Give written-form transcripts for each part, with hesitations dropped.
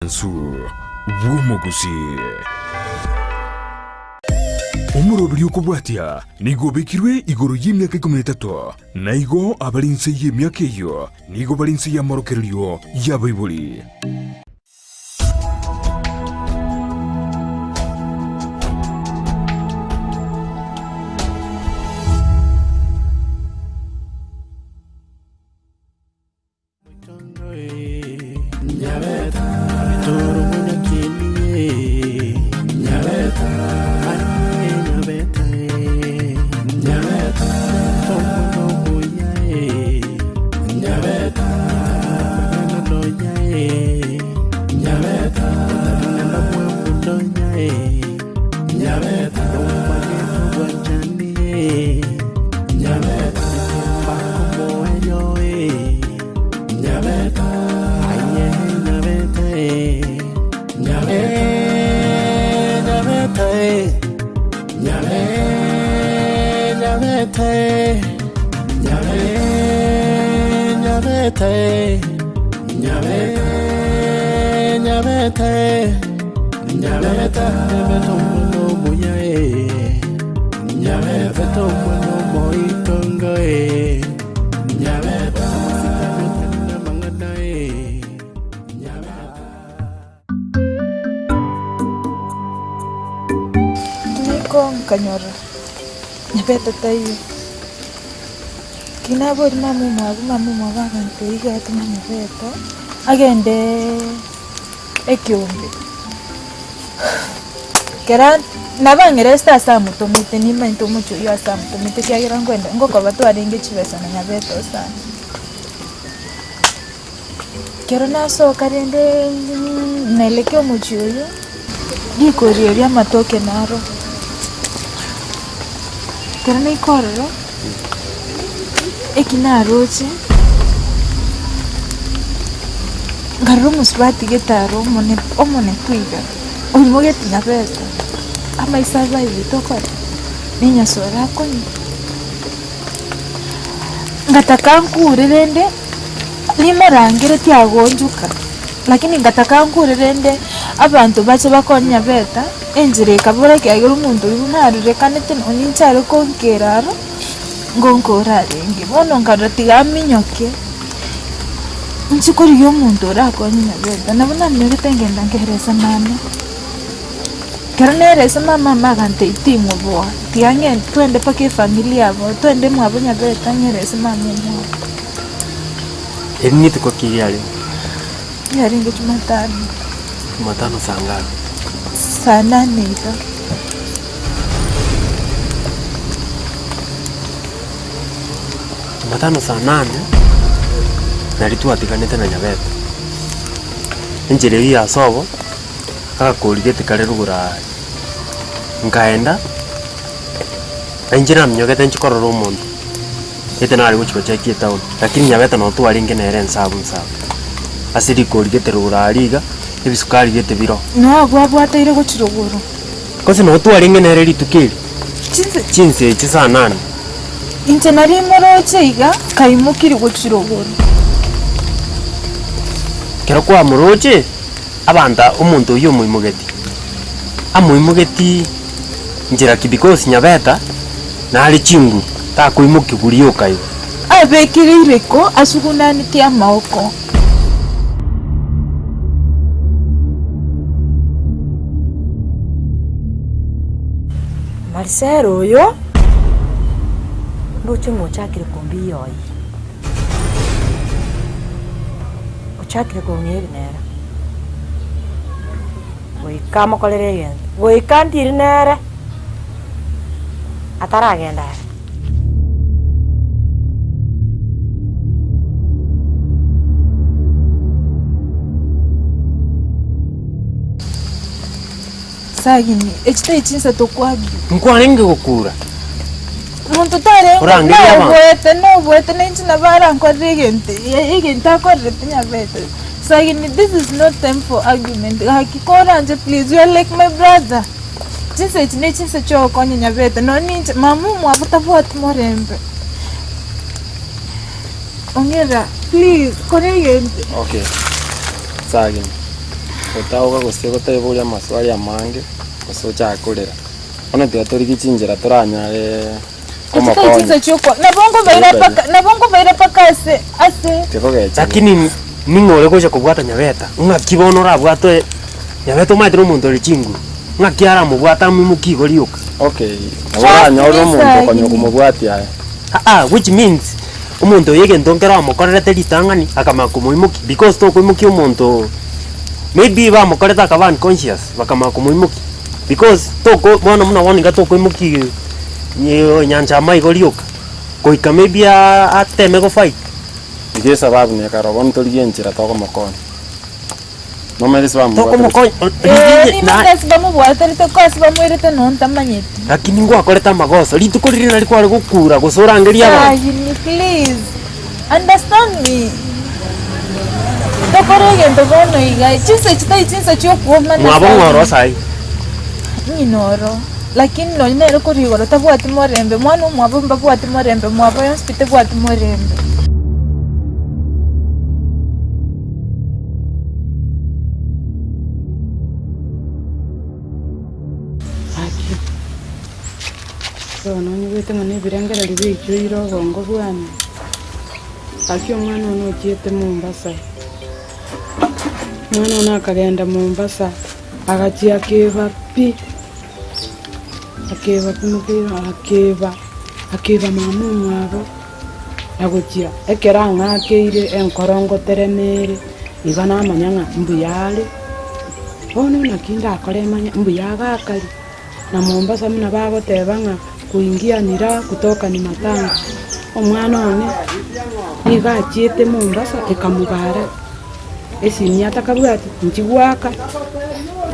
Omwansu bw'omogusii. Omoroberi okobwatia nigo obekirwe igoro y'emiaka ikomi na etato, na igo abare inse y'emiaka eyio nigo bare inse y'amorokererio y'abaibori. Niko nkanyora nyabete taiyo, ki naboria mama omwabo, mama omwabo agantebia iga atome nyabete agendeeee ekeombe. Kera nabang'ereste ase amotomete nimanyete omochie oyio ase amotomete ekiagera nkoenda ngokoba twarenge chibesa na nyabete sana. Ekero nasoka rende naelekea omochie oyio, rikori erio amatoke naro. Ekero naika ororo, eki naroche, nkarora omosubati gete aro omone omonene iga, oimogeti nyabete, amaiso abairete okore, na enyasore akonywa. Ngataka nkure rende. Nimorangeretie agonchoka, lakini ngataka nkure rende abanto bache bakonye Nyabeta, enchera ekabora ekiagera omonto oyio buna arorekanete nonye inche are konkera aro, ngonkora arenge. Bono nkarora tiga aminyoke, inche korigia omonto orakonye Nyabeta. Nabo naminyogete ngenda nkeresa mama, ekero neresa mama mama agantebia ting'oboa, tiga ng'ende twende mpaka efamiri yabo, twende mwabo Nyabeta ng'erese mama omwabo. Eri nituko ki riarenge? Riarenge Jumatano. Jumatano saa ngapi? Saa nane iga. Jumatano saa nane, nari twatiganete na Nyabete. Enchera eyio ya sobo, agakorigete kare rogoro aaria. Nkaenda, na inche naminyogete nchie korora omonto. Gete nare gochia gochekia etown, lakini Nyabete noo twarenge nere ensabu nsabu. Ase rikori gete rogoro aria iga, ebisukari gete biro. Noo abwo abwateire gochia rogoro. Gose noo twarenge nere rituko eri, Chinse. chinsa echi saa nane. Inche nari moroche iga, kaimokirie gochia rogoro. Ekero kwamoroche, abanto omonto oyio omoimogeti, amoimogetii. Inchera ki because Nyabeta nare chinguru takoimokigwa rioka igo. Abekire ireko asugunanetie amaoko. Marisela oyo ndoche ng'a ochakire kombiya oye, ochakire kong'ea ebinera. Goika amokorere egento, goika ndiri nere ataragenda are. Sagini, echi tari chinsa tokwabia. Nkwarenge gokura. Monto tarenge Orangerie abanto. noboete noboete na inche nabo arankorere egento egento akorerete nyabete. Sagini this is not time for argument gaki koranche please you are like my brother. Chinsa echi ne chinsa chiogokonya nyabete nonye ninche mama omwabo tabwati morembe. Ong'era please kora egento. Okay. Sagini. Gotaoka gose gotaiboria amaswali amange, gose ochake korera. Bono tiga torigie chinchera toranyare Komokonya. Chinsa chiokwa nabo nkobaira mpaka nabo nkobaira mpaka ase ase. Tikogechigwa. Lakini ning'o ore gocha kobwata Nyabeta? Ng'aki bono orabwate Nyabeta omanyete nomonto ore chinguru, ng'aki aramobwate amoimokie igo rioka? Okay, nabo oranyore omonto okonya komobwatia aye. Aa, which means omonto oyo egento nkere amokorerete ritang'ani akamanya komoimokia because tokoimokia omonto maybe bamokorete akaba unconscious bakamanya komoimokia because toko bono buna bono iga tokoimokia nyanchama igo rioka goika maybe ateme go fight. Iga esababu nekare bono torigie enchera tokomokonya. Nomanyete ase bamobwaterete. Tokomokonya Ee, riginya nigo na ase bamobwaterete ko ase bamoirete noo ntamanyeti. Lakini ngwakorete amagoso, rituko riria nari kware gokura gose orangerie abanto. Sagini please, understand me. Tokore egento bono iga, chinsa echi tari chinsa chiokoomana Mwabo ng'a oro Sagini. sai. Ng'ina oro, lakini nonye nere korwa igoro tabwati morembe, mwana omwabo mbabwati morembe, mwabo yonsi pi tebwati morembe. Gaki, bono onyigwete ng'a nebirengererio biaichoire obongo bwane, gaki omwana one ochiete Mombasa, omwana one akagenda Mombasa, agachia akeba pi, akeba pi mokeira akeba, akeba mama omwabo. Na gochia ekero ang'akeire enkoro ngoterema ere, igo namanya ng'a mbuya are. Bono naki ndakore manye mbuya agakari, na Mombasa buna bagoteba ng'a kuingia ni raha kutoka ni matanga. Omwana one nigo achiete Mombasa ekamobara, esimi atakabwati nchigoaka,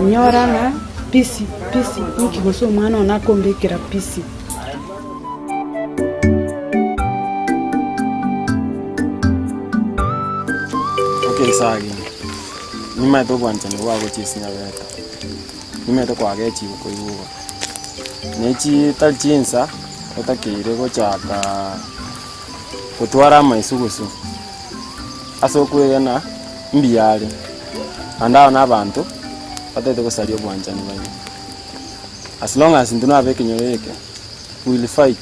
nyora ng'a busy busy inki gose omwana one akombekera busy. Okay sawa nimanyete obwanchani bwao gochia ase nyabeta, nimanyete kwagechigwa koigwa igo, ne chitari chinsa otakeire gochaka gotwara amaisugusu ase okwegena mbuya are, naende aba na abanto batagete gosaria obwanchani baino. As long as intwe nabe ekenyoro eke, we will fight,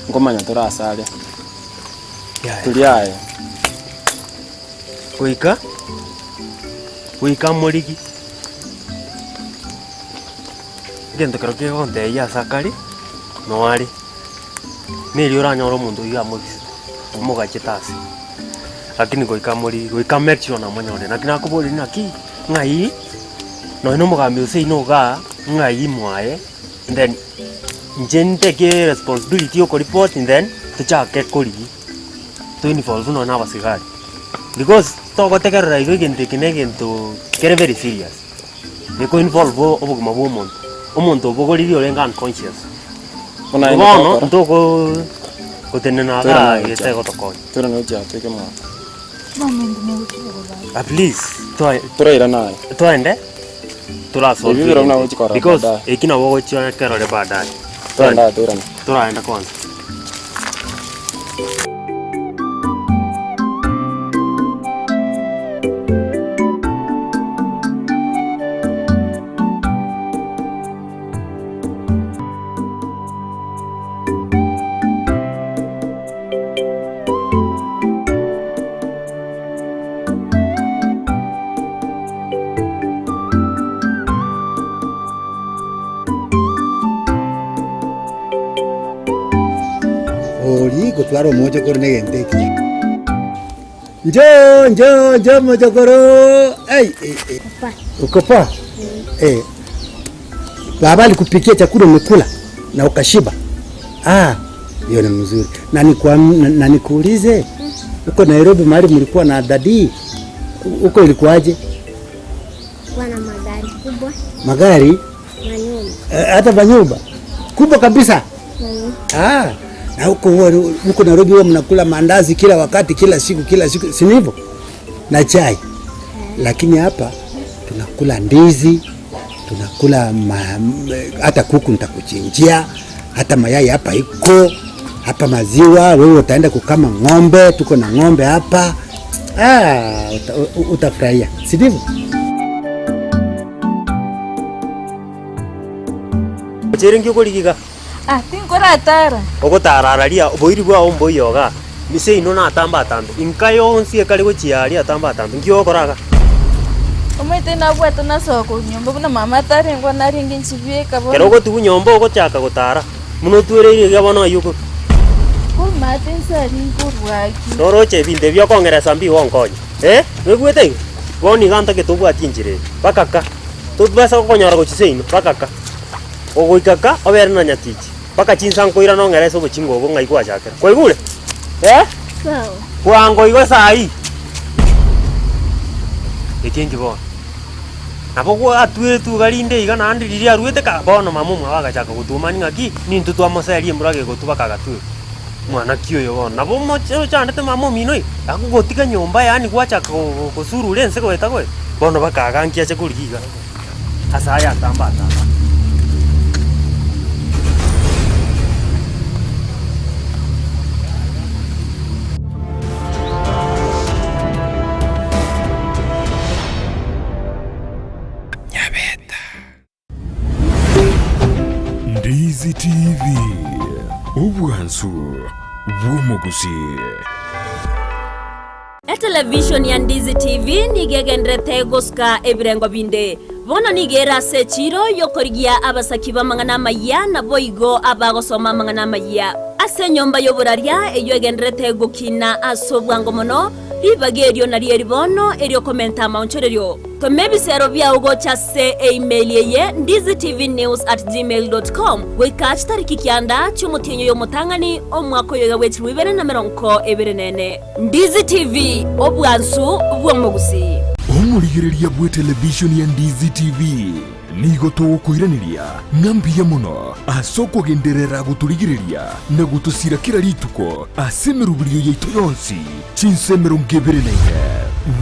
nkomanya tore ase aria, tori aye. Goika, goika morigi, egento kero kegontebia ase akare, noo are, nerio oranyore omonto oyio amobisa, omogachete ase, lakini goika morigi, goika make sure namonyorire. Naki nakoboria naki, ng'ai. Nonya na omogambi gose seino igaa, ng'ai mwaye, then inche ntake responsibility ya okoreport then tochake korigia, to involve nonya na abasigari. Because togotegerera iga egento eke na egento kere very serious, geko involve obogima bwa omonto, omonto obogoririe orenge unconscious. Buna aye Bono tokora. ntoko gotenena igaa Toirana gochia. gete gotokonya. Toirana gochia tweke mwaye. At least twae Torairane aye. twende torasolve Ebi bire buna egento gochi korora because baadaye. eki nabo ogochia kerore baadaye. Twende aye toirane. Toraenda kwanza. Oria gotwara omochokoro na egento ekiya. Njoo, njoo, njoo mochokoro, ai, eh, eh. Uko poa? Eh. Baba alikupikia chakula umekula na ukashiba? Ah, hiyo ni mzuri. Na nikuam, na nikuulize huko Nairobi mahali mlikuwa na dadii huko ilikuwaje? Kuwa na magari kubwa Magari na nyumba. eh, hata manyumba kubwa kabisa. Mm. Ah, na huko huwa huko Nairobi huwa mnakula mandazi kila wakati, kila siku, kila siku, si ndivyo? Na chai. Lakini hapa tunakula ndizi, tunakula ma, hata kuku nitakuchinjia, hata mayai hapa iko hapa, maziwa wewe utaenda kukama ng'ombe, tuko na ng'ombe hapa. Ah, uta, utafurahia, si ndivyo? Chere nki okorigia iga? Ah, tinkoratara. Ogotara araria, oboiri bwao mboiyo igaa. Misa ino natambe atambe, inka yonsi ekare gochia aria atambe atambe, nki ogokora iga? Omanyete nabwate nasoa korwa nyomba buna mama atarengwa narenge nchibieka bono. Ekero ogotigwa nyomba ogochaka gotara, buna otwereire iga bono aywo okorwa. Komate nse aria nkorwa ki. Noroche ebinto ebi okong'eresa mbigonkonya, eh? Noigwete igo? Bono iga ntagete obwatie enchera eye, mpaka ka, tobasa gokonyora gochia seino, mpaka ka. Ogoika ka, obere na nyatichi. Mpaka chinsa nkoirana ong'ere ase obochinga obo ng'ai gwachakera. Kwaigure? Eh? Sawa. Bwango igo saii. Eki enki bono? Nabo gwatweretwe iga rinde iga naende riria aruete ka bono mama omwabo agachaka gotwomani ng'aki, nintwe twamoseria embura gegotwa mpaka agatweka. Mwana ki oyo bono? Nabo omoche ochandete mama omino iga, agogotiga nyomba yaani gwachaka go- gosurura ense goeta goeta. Bono bakagankia ache korigia iga. Ase aya atambe atambe. Ndizi TV, obwansu bw'omogusii. Etelevishoni ya Ndizi TV nigo egenderete gosuka ebirengo binde. Bono nigo ere ase echiiro y'okorigia abasaki b'amang'ana amayia naboigo abagosoma amang'ana amayia. Ase enyomba y'oboraria eyio egenderete gokina ase obwango mono, ribaga erio nario eri bono eriokomenta amaonchorerio. Toma ebisero biao gocha ase eimeli eye ndizitvnews@gmail.com goika chitariki kianda chi'omotienyi oyo omotang'ani omwaka oyo iga bw'echilifu ibere na merongo ebere na ene. Ndizi TV, obwansu bw'omogusii. Omorigereria bw'etelevishoni ya Ndizi TV nigo togokoiraneria ng'a mbuya mono ase okogenderera gotorigereria na gotosira kera rituko ase emeroberio yaito yonsi chinsa 24.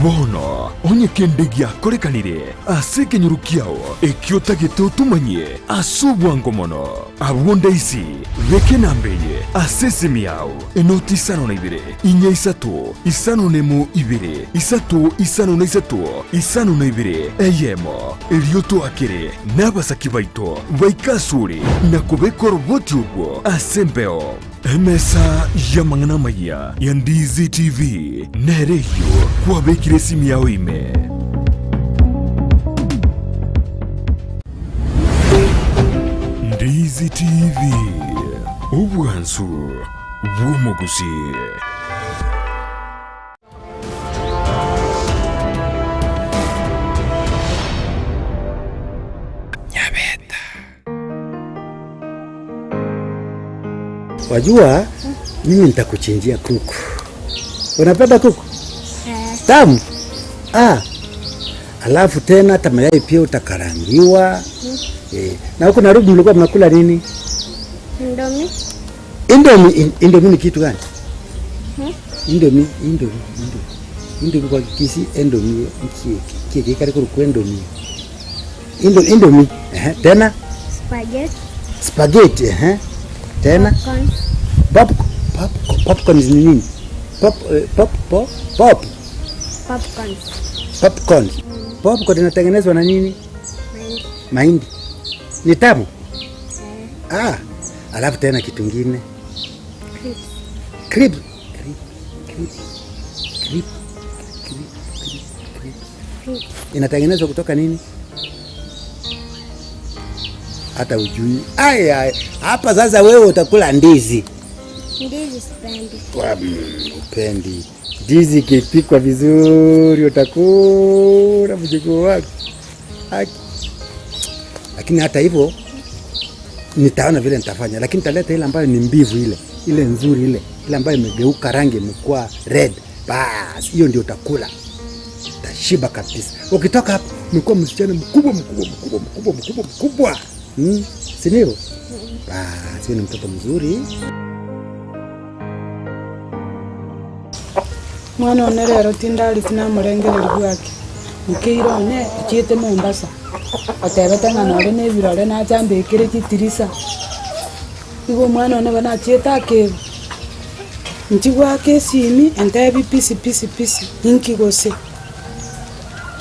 Bono onye kende giakorekanire ase ekenyoro kiao ekio otagete otomanyie ase obwango mono, abwo ndaisi beka enamba eye ase esimi yao. Enoti isano na ibere, inya isato, isano nemo ibere, isato isano na isato, isano na ibere, eyemo. Erio toakere nabasaki baito baike asore na kobeka oroboti orwo ase embeo. Emesa y'amang'ana amayia ya Ndizi TV nere eyio kwabekire esimi yao ime. Ndizi TV, obwansu bw'omogusii. Wajua mimi nitakuchinjia kuku. Unapenda kuku? Tamu? Ah. Alafu tena hata mayai pia utakarangiwa. Eh, na huko Nairobi mlikuwa mnakula nini? Indomie. Indomie, indomie ni kitu gani? Indomie, indomie, indomie. Indomie kwa Kikisii indomie ki ki ki kare kuri indomie. Indo, indomie, eh, tena Spaghetti. spaghetti, eh. Tena Popcorn. popcorn, popcorn, popcorn ni nini? Pop, eh, pop, pop, pop. Popcorn. Popcorn. Popcorn inatengenezwa na nini? Mahindi. Mahindi. Ni tamu? Ah, alafu tena kitu kingine. Crisps. Crib. Crib. Crib. Crib. Crib. Crib. Crib. Crisps. Inatengenezwa kutoka nini? Hata ujui. Ai ai, hapa sasa wewe utakula ndizi. Ndizi sipendi. Kwa upendi. Ndizi ikipikwa vizuri utakula mjukuu wako. Haki. Lakini hata hivyo nitaona vile nitafanya, lakini nitaleta ile ambayo ni mbivu, ile ile nzuri, ile ile ambayo imegeuka rangi imekuwa red. Bas, hiyo ndio utakula, utashiba kabisa. Ukitoka hapo umekuwa msichana mkubwa mkubwa mkubwa mkubwa mkubwa mkubwa, si ndio? Bas, huyo ni mtoto mzuri. Mwana one rero tindari tinamorengereria bwake, nkeire one achiete Mombasa, otebete ng'a nore na ebirore nacha mbekere chitirisa. Igo omwana one bono achiete akeba, inche goaka esimi entebi pisi pisi pisi, inki gose?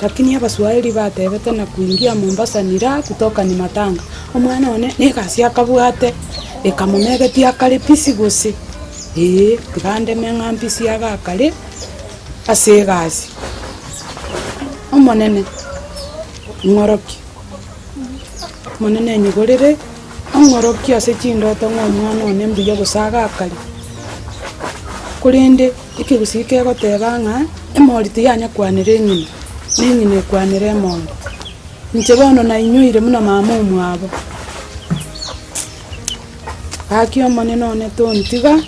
Lakini abaswahili batebete na kuingia Mombasa ni raha kutoka ni matanga. Omwana one negasi akabwate, ekamomegetia akare pisi gose? Ee, tiga ndeme ng'a mpisi agakare ase egasi. Omonene, ng'orokie, Omonene nyigorere, ong'orokie ase chindoto ng'a omwana one mbuya gose agakare. Korende ekegusii kegoteba ng'a emori tiyanya kwanera eng'ina, na eng'ina ekwanere emori. Inche bono nainyoire buna mama omwabo. Gaki Omonene one tontiga,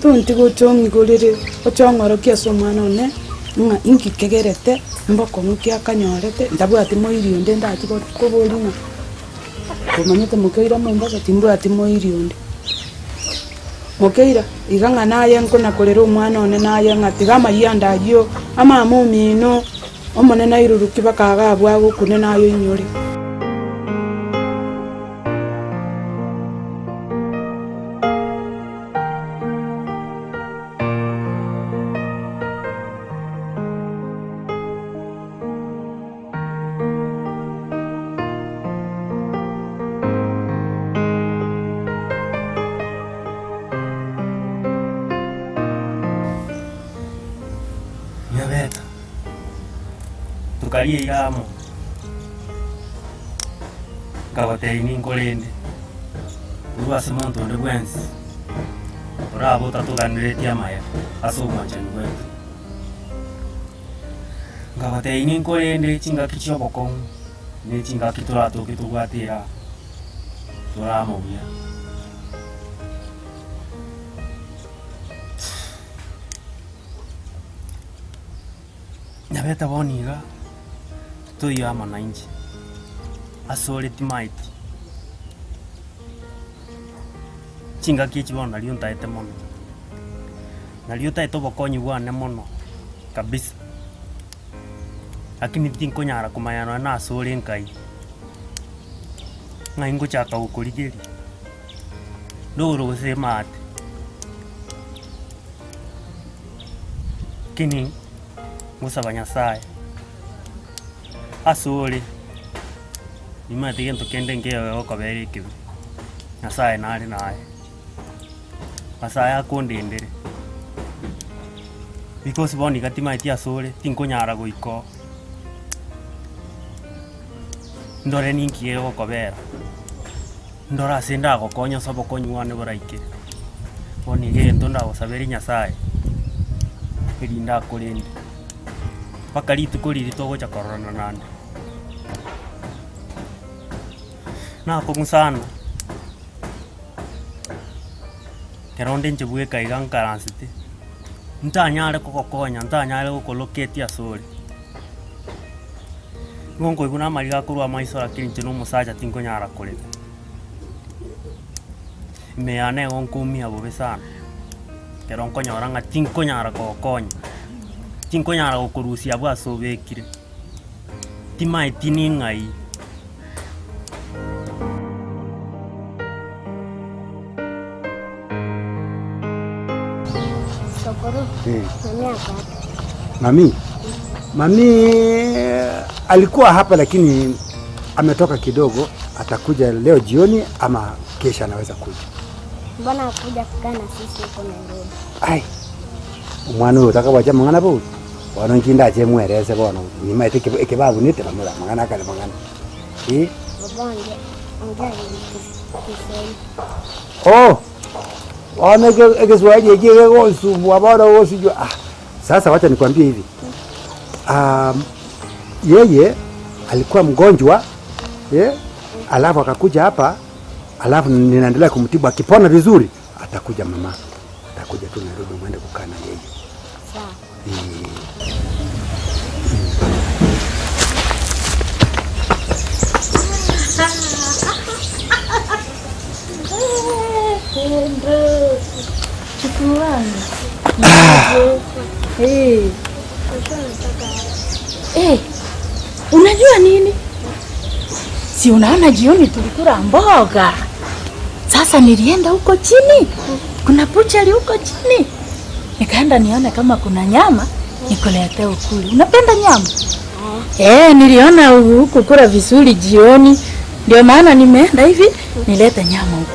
tontiga oche ong'igorere, oche ong'orokie ase omwana one, ng'a inki kegerete, mbokong'u ki akanyorete, ntabwati moiri onde ndachi koboria ng'a omanyete mokeira Mombasa timbwati moiri onde. Mokeira, iga ng'a naye nkonakorera omwana one naye ng'a tiga amayianda ayio, amama omino, Omonene airurukie bakaga abwo agokune naye oinyore. Nyabeta, tokaria eira amo, nkagotebia ninkorende, korwa ase monto onde bwensi orabe otatoganeretie amaya ase obwanchani bwaito. Nkabatebia ninkorende chingaki chi'obokong'u, ne chingaki toratoke tobwate eraha, tore amo buya. Nyabete bono iga, toiyo amo nainche, asore timaeti, chingaki echi bono nario ntaete mono. Nario otaete obokonyi bwane mono kabisa, lakini tinkonyara komanya nonya nase ore nkai, ng'ai ngochaka gokorigeria, ndoro gose emate. Lakini ngosaba Nyasaye, ase ore, nimanyete gento kende nkeiyo gegokobera ekebe, Nyasaye nare naye. Nyasaye akondendere, because bono iga timaeti asore, tinkonyara goika oo, ndore ninki gegokobera, ndore ase ndagokonye ase obokonyi bwane boraikere. Bono iga egento ndagosabere Nyasaye, erinde akorende, mpaka rituko riria togocha kororana naende. Nakong'u sana. Ekero onde inche bweka iga nkaransete, ntanyare kogokonya, ntanyare gokoloketia asore. Nigo nkoigwa na amariga akorwa amaiso lakini inche na omosacha tinkonyara korera. Ime yane nigo nkoumia bobe sana, ekero nkonyora ng'a tinkonyara kogokonya, tinkonyara gokorusia abwo ase obekire, timaeti ning'ai. Sokoro, mami ako wapi? Mami, mami alikuwa hapa lakini ametoka kidogo, atakuja leo jioni ama kesho anaweza kuja. Mbona hakuja kukaa na sisi huko Nairobi? Ai, omwana oyo otakabwacha amang'ana bobe, bono inki ndache mwerese bono, nimaete eke- ekebabunete bamura amang'ana akare mang'ana eh. Baba ongea ongea Kiswahili. Oh, bono eke ekeswahili eki egegosumbua bono ogosijwa ah, sasa wacha nikwambie hivi um, yeye alikuwa mgonjwa eh, alafu akakuja hapa alafu ninaendelea kumtibu, akipona vizuri atakuja mama, atakuja tu Nairobi mwende kukaa na yeye. Sawa. Eh, unajua nini? Si unaona jioni tulikula mboga. Sasa nilienda huko chini, kuna buchari huko chini, nikaenda nione kama kuna nyama nikuletee ukule. Unapenda nyama? Eh, niliona hukukula vizuri jioni, ndio maana nimeenda hivi nilete nyama huku.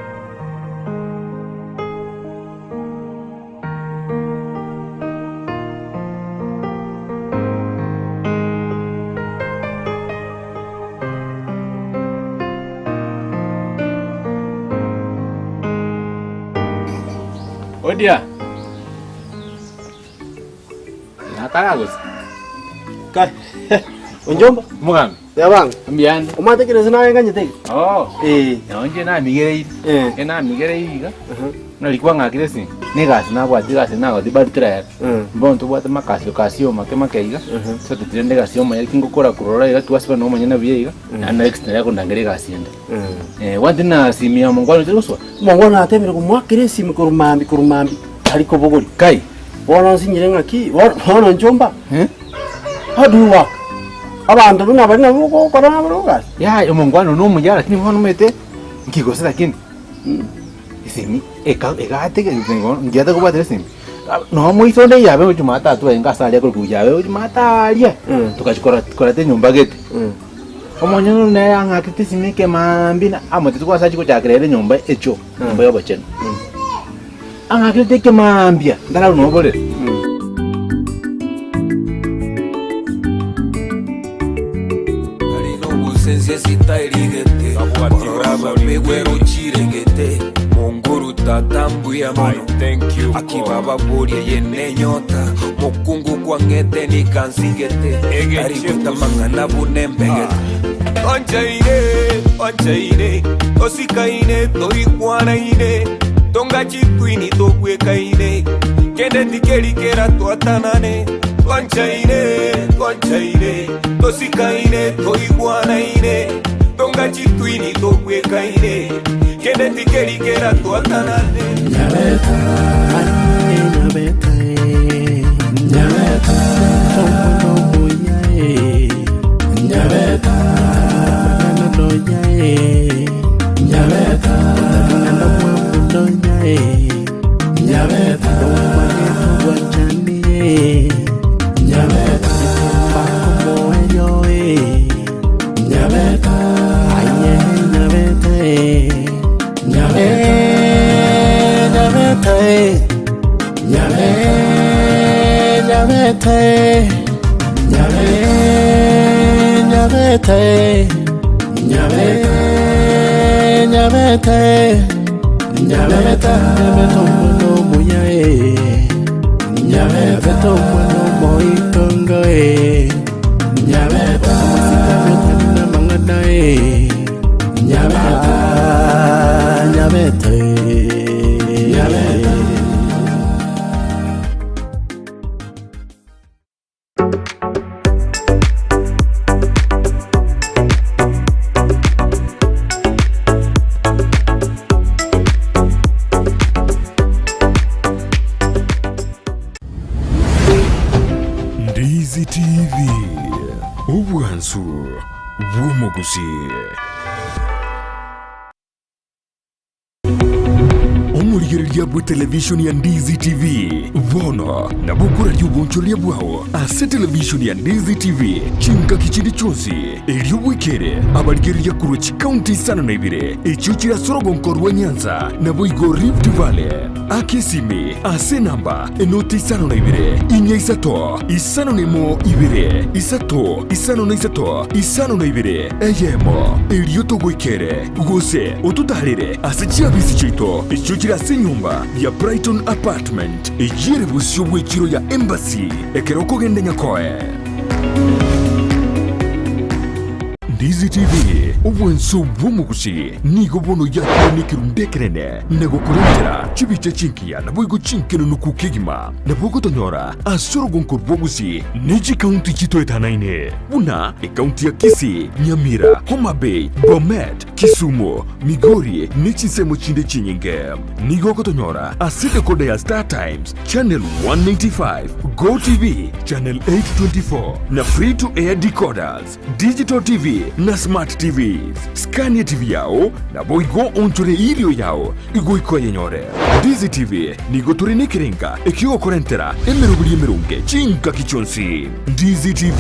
Odia. Nakara gose. Kai. Onjomba. Mugambi. Yabanga. Mbiande. Omate kire naye nganyete. Oh. Eh. Nonje namigereire. Eh. Enamigereire iga. Nari kwang'akire ase na egasi nabwate egasi nagoti bado terayera. Bono tobwate makasio kasio make make iga. So tetire rende egasi omonyene ki ngokora korora iga twasiba na omonyene buya iga, naende next nere akondangera egasi ende. Gwanti na simi ya omongwana otari gosoa? Omongwana natebire komoakera esimi korwa mambia korwa mambia tari kobogoria. Kai. Bono nsinyire ng'aki bono bono nchomba how do you work? Abanto buna baria nabo ogokora nabo egasi. Yaya omongwana one omuya lakini bono omanyete nki gose lakini. Esimi eka egatega ngiata kobwatera esimi nonya moiso onde yabe jumatatu aye ase aria akorokwa yabe jumatatu aria togachia koreta enyomba gete omonyene one nere ang'akete esimi ekemaambia na amotebia kwanza achie gochakera ere enyomba echoo enyomba ya obochenu ang'akerete ekemaambia ntararwa na oborere. Nogosensia sitairigete Korora abamegwero chiregete Monguru tata mbuya mono Akibaba boria ye nenyota Mokungu kwang'ete nikansigete Tari gweta mang'ana buna embegete Twanchaine, twanchaine, tosikaine, toigwanaine Tonga chitwini tobwekaine Kende tikeri kera twatanane Twanchaine, twanchaine, tosikaine, toigwanaine Tonga chitwini tobwekaine Kende tikeri kera twatanane Nyabeta, nyabeta, nyabeta, nyabeta, nyabeta, Ndizi TV, obwansu bw'omogusii. Omorigereria bwe televishoni ya Ndizi TV bono nabo okoraria obonchoreria bwao ase televishoni ya Ndizi TV chingaki chinde chionsi erio bwekere abarigereria korwa chikaunti isano na ibere echio chire ase orogonko rwa Nyanza naboigo Rift Valley. Aka esimi ase enamba enoti isano na ibere, inya isato, isano na emo ibere, isato, isano na isato, isano na ibere, eyemo, erio togoikere, gose ototarere ase chiabisi chiaito echio chire ase enyomba ya Brighton Apartment, eyio ere bosio bw'echiro ya Embassy, ekero okogenda Nyakoe. Ndizi TV, obwanso bw'omogusi, nigo bono yakire nekerundu ekenene na gokorentera chibicha chingiya naboigo chinkenenuku kegima. Nabo ogotonyora ase orogonko rw'obogusi ne chikaunti chitoetanaine buna ekaunti ya Kisii, Nyamira, Homa Bay, Bomet, Kisumu, Migori ne chinsemo chinde chinyinge. Nigo ogotonyora ase decoder ya Star Times, channel 195, GoTv, channel 824 na free to air decoders, digital TV na smart TVs. Scan TV yao naboigo onchore irio yao igoika oyenyore. Ndizi TV nigo tore nekerenga ekiogokorentera emeroberi emeronge chingaki chionsi. Ndizi TV,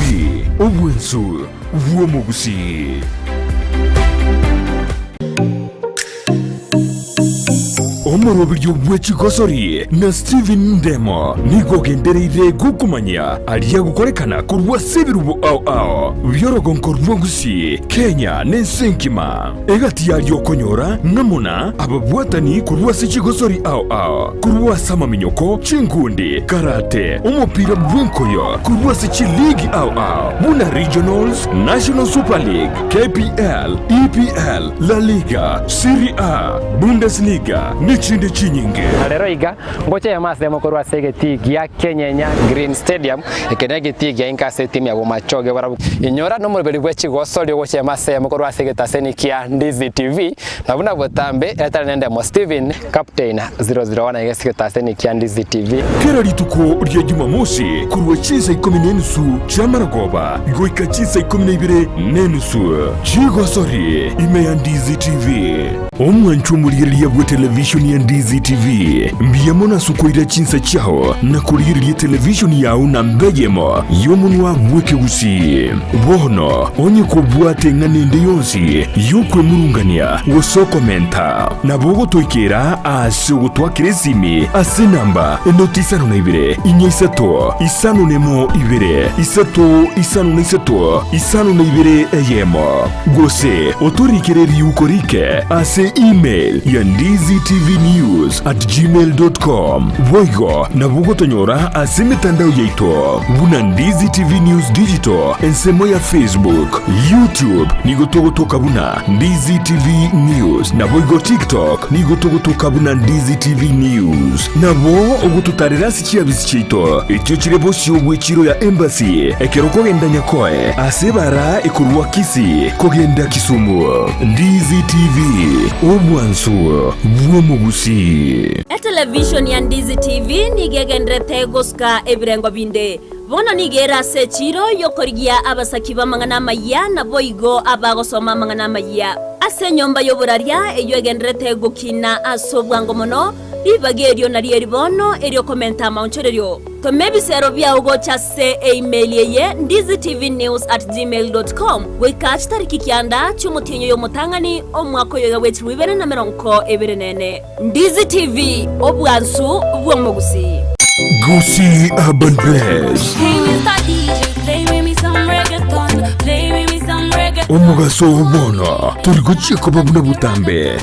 obwensu bw'omogusii. Omoroberio bwe chigosori na Stephen Ndemo nigo ogendereire gokomanyia aria agokorekana korwa ase ebirubo ao ao bi'orogonko rwa Gusii, Kenya na ense engima. Egati yaria okonyora ng'a muna ababwatani korwa ase chigosori ao ao, korwa ase amaminyoko, chinkundi, karate, omopira bw'enkoyo, korwa ase chiligi ao ao buna Regionals, National Super League, KPL, EPL, La Liga, Serie A, Bundesliga nechinde chinyinge. Na rero iga, ngocha eyemo ase eyemo korwa ase egetii gia Kenyenya Green Stadium, eke negetii gia inka ase etimu ya Bomachoge barabwo. Inyora nomoroberi bwe chigosori ogocha eyemo ase eyemo korwa ase egetaseni kia Ndizi TV, na buna botambe etari nendemo Steven, Captain 001 iga ase egetaseni kia Ndizi TV. Kera rituko ria Jumamosi korwa chinsa ikomi na enusu chi'amarogoba goika chinsa ikomi na ibere na enusu chigosori ime ya Ndizi TV. Omwanchwa omorigereria bw'etelevishoni ya Ndizi TV, mbuya mono ase okoira chinsa chiao na korigereria etelevishoni yao namba eyemo y'omonwa bw'ekegusii. Bono onye kobwate eng'ana ende yonsi y'okwemurungania gose okomenta, nabo ogotoikera aase ogotwakera esimi ase enamba enoti isano na ibere, inya isato, isano nemo ibere, isato isano na isato, isano na ibere eyemo. Gose otorikere riuko rike ase email ya ndizitvnews@gmail.com. Boigo nabo ogotonyora ase emetandao yaito buna Ndizi TV News Digital ensemo ya Facebook, YouTube nigo togotoka buna Ndizi TV News naboigo TikTok nigo togotoka buna Ndizi TV News. Nabo ogototarera ase chiabisi chiaito echio chire bosio bw'echiro ya Embassy ekero okogenda Nyakoe ase ebara ekorwa Kisii kogenda Kisumu. Ndizi TV, obwansu bw'omogusii. Etelevishoni ya Ndizi TV nigo egenderete gosuka ebirengo binde. Bono nigo ere ase echiiro y'okorigia abasaki b'amang'ana amayia, naboigo abagosoma amang'ana amayia. Ase enyomba y'oboraria eyio egenderete gokina ase obwango mono, Ribaga erio nario eri bono eriokomenta amaonchorerio. Toma ebisero biao gocha ase eimeli eye ndizitvnews@gmail.com goika chitariki kianda chi'omotienyi oyo omotang'ani omwaka oyo iga bwe 2024. Ndizi TV, obwansu bw'omogusii. Gusii Urban Bless. Hey, Mr. DJ, play with me some reggaeton. Play with me some reggaeton. Omogaso oo bono tori gochia koba buna botambe.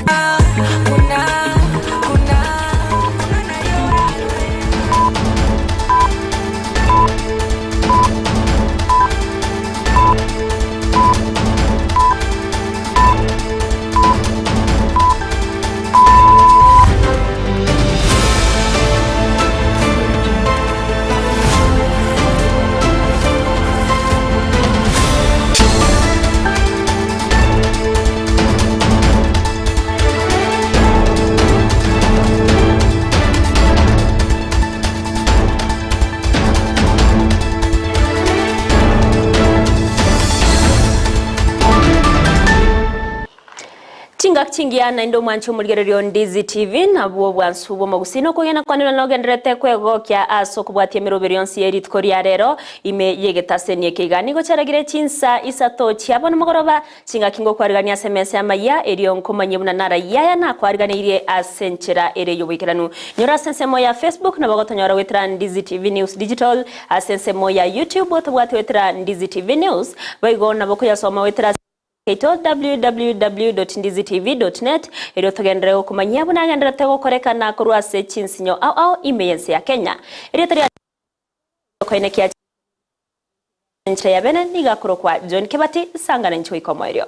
Chingaki chingiya naende omwanche omorigereria o Ndizi TV nabwo obwansu bw'omogusii nokogenda kwanirwe nogendererete kwegokia ase okobwatia emeroberi yonsi ye rituko ria rero ime y'egetaseni eke iga nigo chiaragire chinsa isato chia bono mogoroba Chingaki ngokwarigania ase emesa y'amayia, erio nkomanyie buna narayia aya nakwariganeirie ase enchera ere y'oboikeranu. Nyora ase ensemo ya Facebook nabo ogotonyora goetera Ndizi TV News Digital, ase ensemo ya YouTube otobwate goetera Ndizi TV News, boigo nabo okoyasoma goetera ase yaito www.ndizitv.net erio togenderere gokomanyia buna agendererete gokorekana korwa ase chinsinyo ao ao ime y'ense ya Kenya. Erieta ria Okoenekia enchera ya bene nigo akorokwa John Kebati Sangana inche goika omoerio.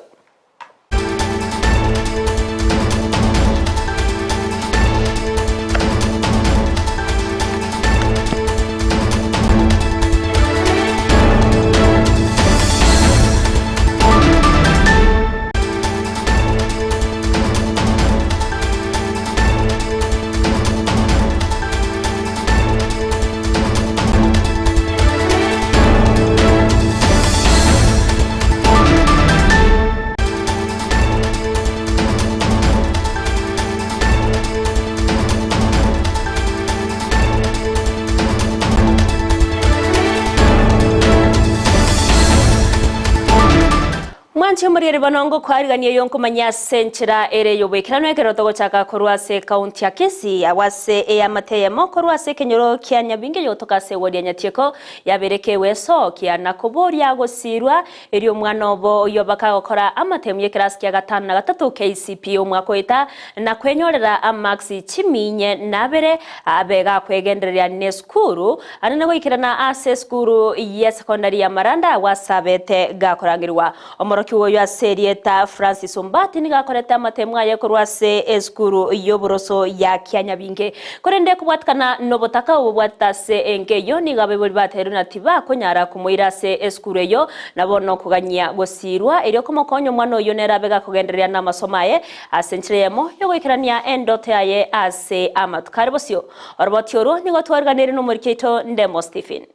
Omorigereria bono ngokwarigania oyo nkomanya ase enchera ere y'oboikeranu ekero togochaka korwa ase ekaunti ya Kisii agwo ase eamate eyemo korwa ase ekenyoro kia Nyabingi eyogotoka ase ewodi ya Nyatieko yabeire kegwesokia na koboria gosirwa erio omwana obo oyio bakagokora amatemu y'ekerasi kia gatano na gatato KCPE omwaka oeta na kwenyorera amaksi chiminye na abere abe gakwegendereria nesukuru Anene goikerana ase esukuru y'esekondari ya Maranda agwo ase abete gakorangerigwa. Omorokigwa oyio ase erieta Francis Ombati nigo akorete amatemu aye korwa ase esukuru y'oboroso ya Kianyabinge. Korende kobwatikana nobotaka obo bwatete ase enka eyio nigo abaibori bateirwe na tibakonyara komoira ase esukuru eyio na bono koganyia gosiirwa erio komokonya omwana oyio nere abe gakogendereria namasomo aye ase enchera eyemo yogoikerania endoto yaye ase amatuko are bosio. Oroboti orwo nigo twariganirie nomoriki oito Ndemo Stephen.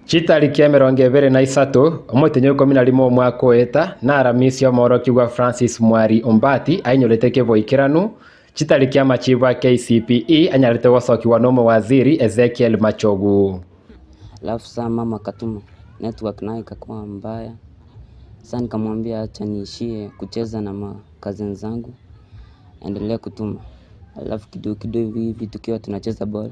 Chitariki 23, omotenyi o 11 omwaka oeta, na Aramisi omoorokigwa Francis Mwari Ombati ainyorete keboikeranu, chitariki amachibu a KCPE anyarete gosokigwa nomowaziri Ezekiel Machogu. Alafu saa mama akatuma network nayo ikakuwa mbaya. Saa nikamwambia acha niishie kucheza na ma cousins zangu endelee kutuma. Alafu kidogo kidogo hivi tukiwa tunacheza ball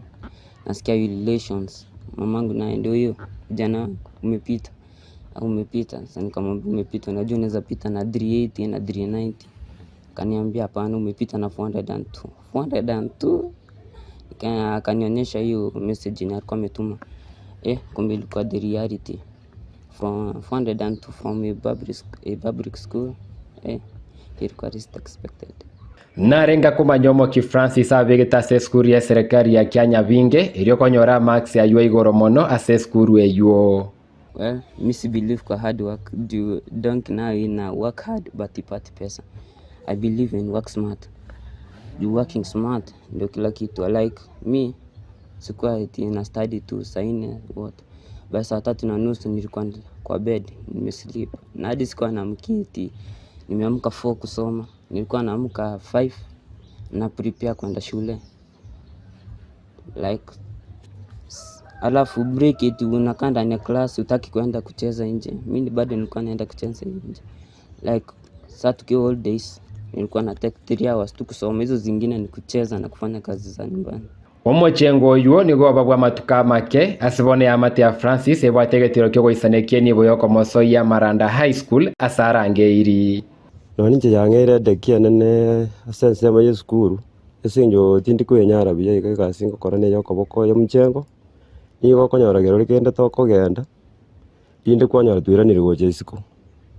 nasikia relations mamangu naye ndio huyo kijana umepita au umepita. Sasa nikamwambia umepita, unajua unaweza pita na 380 na 390. Akaniambia hapana, umepita na 402. 402 akanionyesha hiyo message yenye alikuwa ametuma. Eh, kumbe ilikuwa the reality from 402 from a public, a public school eh, ilikuwa least expected. Narenge komanya omoki Francis abegete ase esukuru y'eserekari ya Kianyabinge, erio okonyora amarks aywo igoro mono ase esukuru eywo. Well, mi si believe kwa hard work juu donkey nayo ina work hard but ipati pesa. I believe in work smart. Juu working smart ndio kila kitu. Like me sikuwa eti na study tu saa nne what. By saa tatu na nusu nilikuwa kwa bed nimesleep. Na hadi sikuwa naamkia eti nimeamka 4 kusoma. Nilikuwa naamka 5 na prepare kwenda shule. Like alafu break eti unakaa ndani ya class hutaki kwenda kucheza nje. Mimi bado nilikuwa naenda kucheza nje. Like saa tukiwa holidays nilikuwa na take 3 hours tu kusoma, hizo zingine ni kucheza na kufanya kazi za nyumbani. Omochengo oyio nigo oba bw'amatuko amake, ase bono eamate ya Francis ebwate egetiro ki'ogoisanekia enibo y'okomosoyia Maranda High School ase arangeiri. Nonya ninche yang'eire edeki enene ase ensemo ya esukuru, ase eng'encho tindi koenyara buya iga egasi ngokora na eya okoboko ya omochengo, nigo okonyora kerori kende tokogenda, rinde kwanyora twairanire gocha isiko.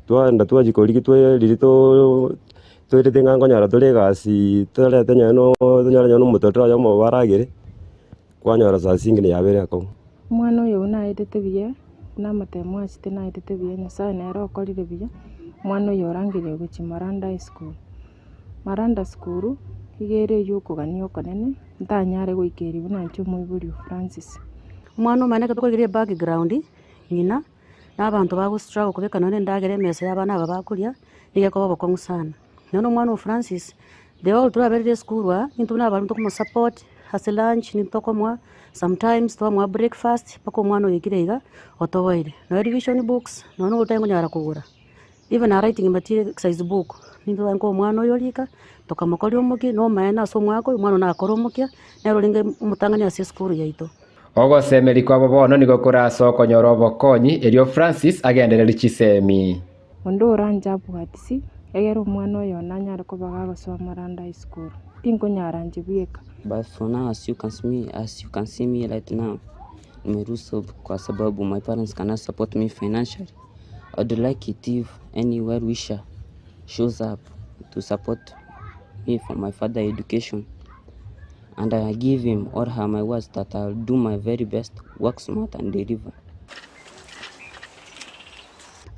Twaenda twachia korigia twaye riria too toirete ng'a nkonyora tore egasi torete nonye no tonyore nonye na omotorero oyomo obaragere, kwanyora saa zingine yabeire akong'u. Omwana oyo buna aetete buya, buna amatemo achete naetete buya, Nyasaye nere okorire buya, omwana oyo orangeire gochia Maranda High School. Maranda School, iga ere eywo okogania okonene, ntanyare goikeria buna inche omoibori o Francis. Omwana omane ekero tokorigereria ebackground, ng'ina, na abanto bago struggle kobeka nonye na endagera emesa ya abana aba bakoria, nigo ekoba obokong'u sana. Nonye omwana o Francis, the whole twaberire esukuru aa, intwe buna abalimu tokomosupport ase lunch nitokomoa, sometimes twamoa breakfast mpaka omwana oikire iga, otoboire. Nonye revision books, nonye na otari konyara kogora, even a writing material exercise book, nintwe twarenge koa omwana oyo rika, tokamokoria omokia, na omaene ase omwaka oyo, omwana oyo nakore omokia, nere orenge omotang'ani ase esukuru yaito. Ogosemeria kwabo bono nigo kore ase okonyora obokonyi, erio Francis agendererie chisemi. Onde oranche abwatisi, egere omwana oyo one anyare koba gagosoa Maranda High School. Tinkonyara inche bweka. But for now as you can see me, as you can see me right now nimeruhusu kwa sababu my parents cannot support me financially. I would like it if any well wisher shows up to support me for my further education and I give him or her my words that I'll do my very best, work smart and deliver.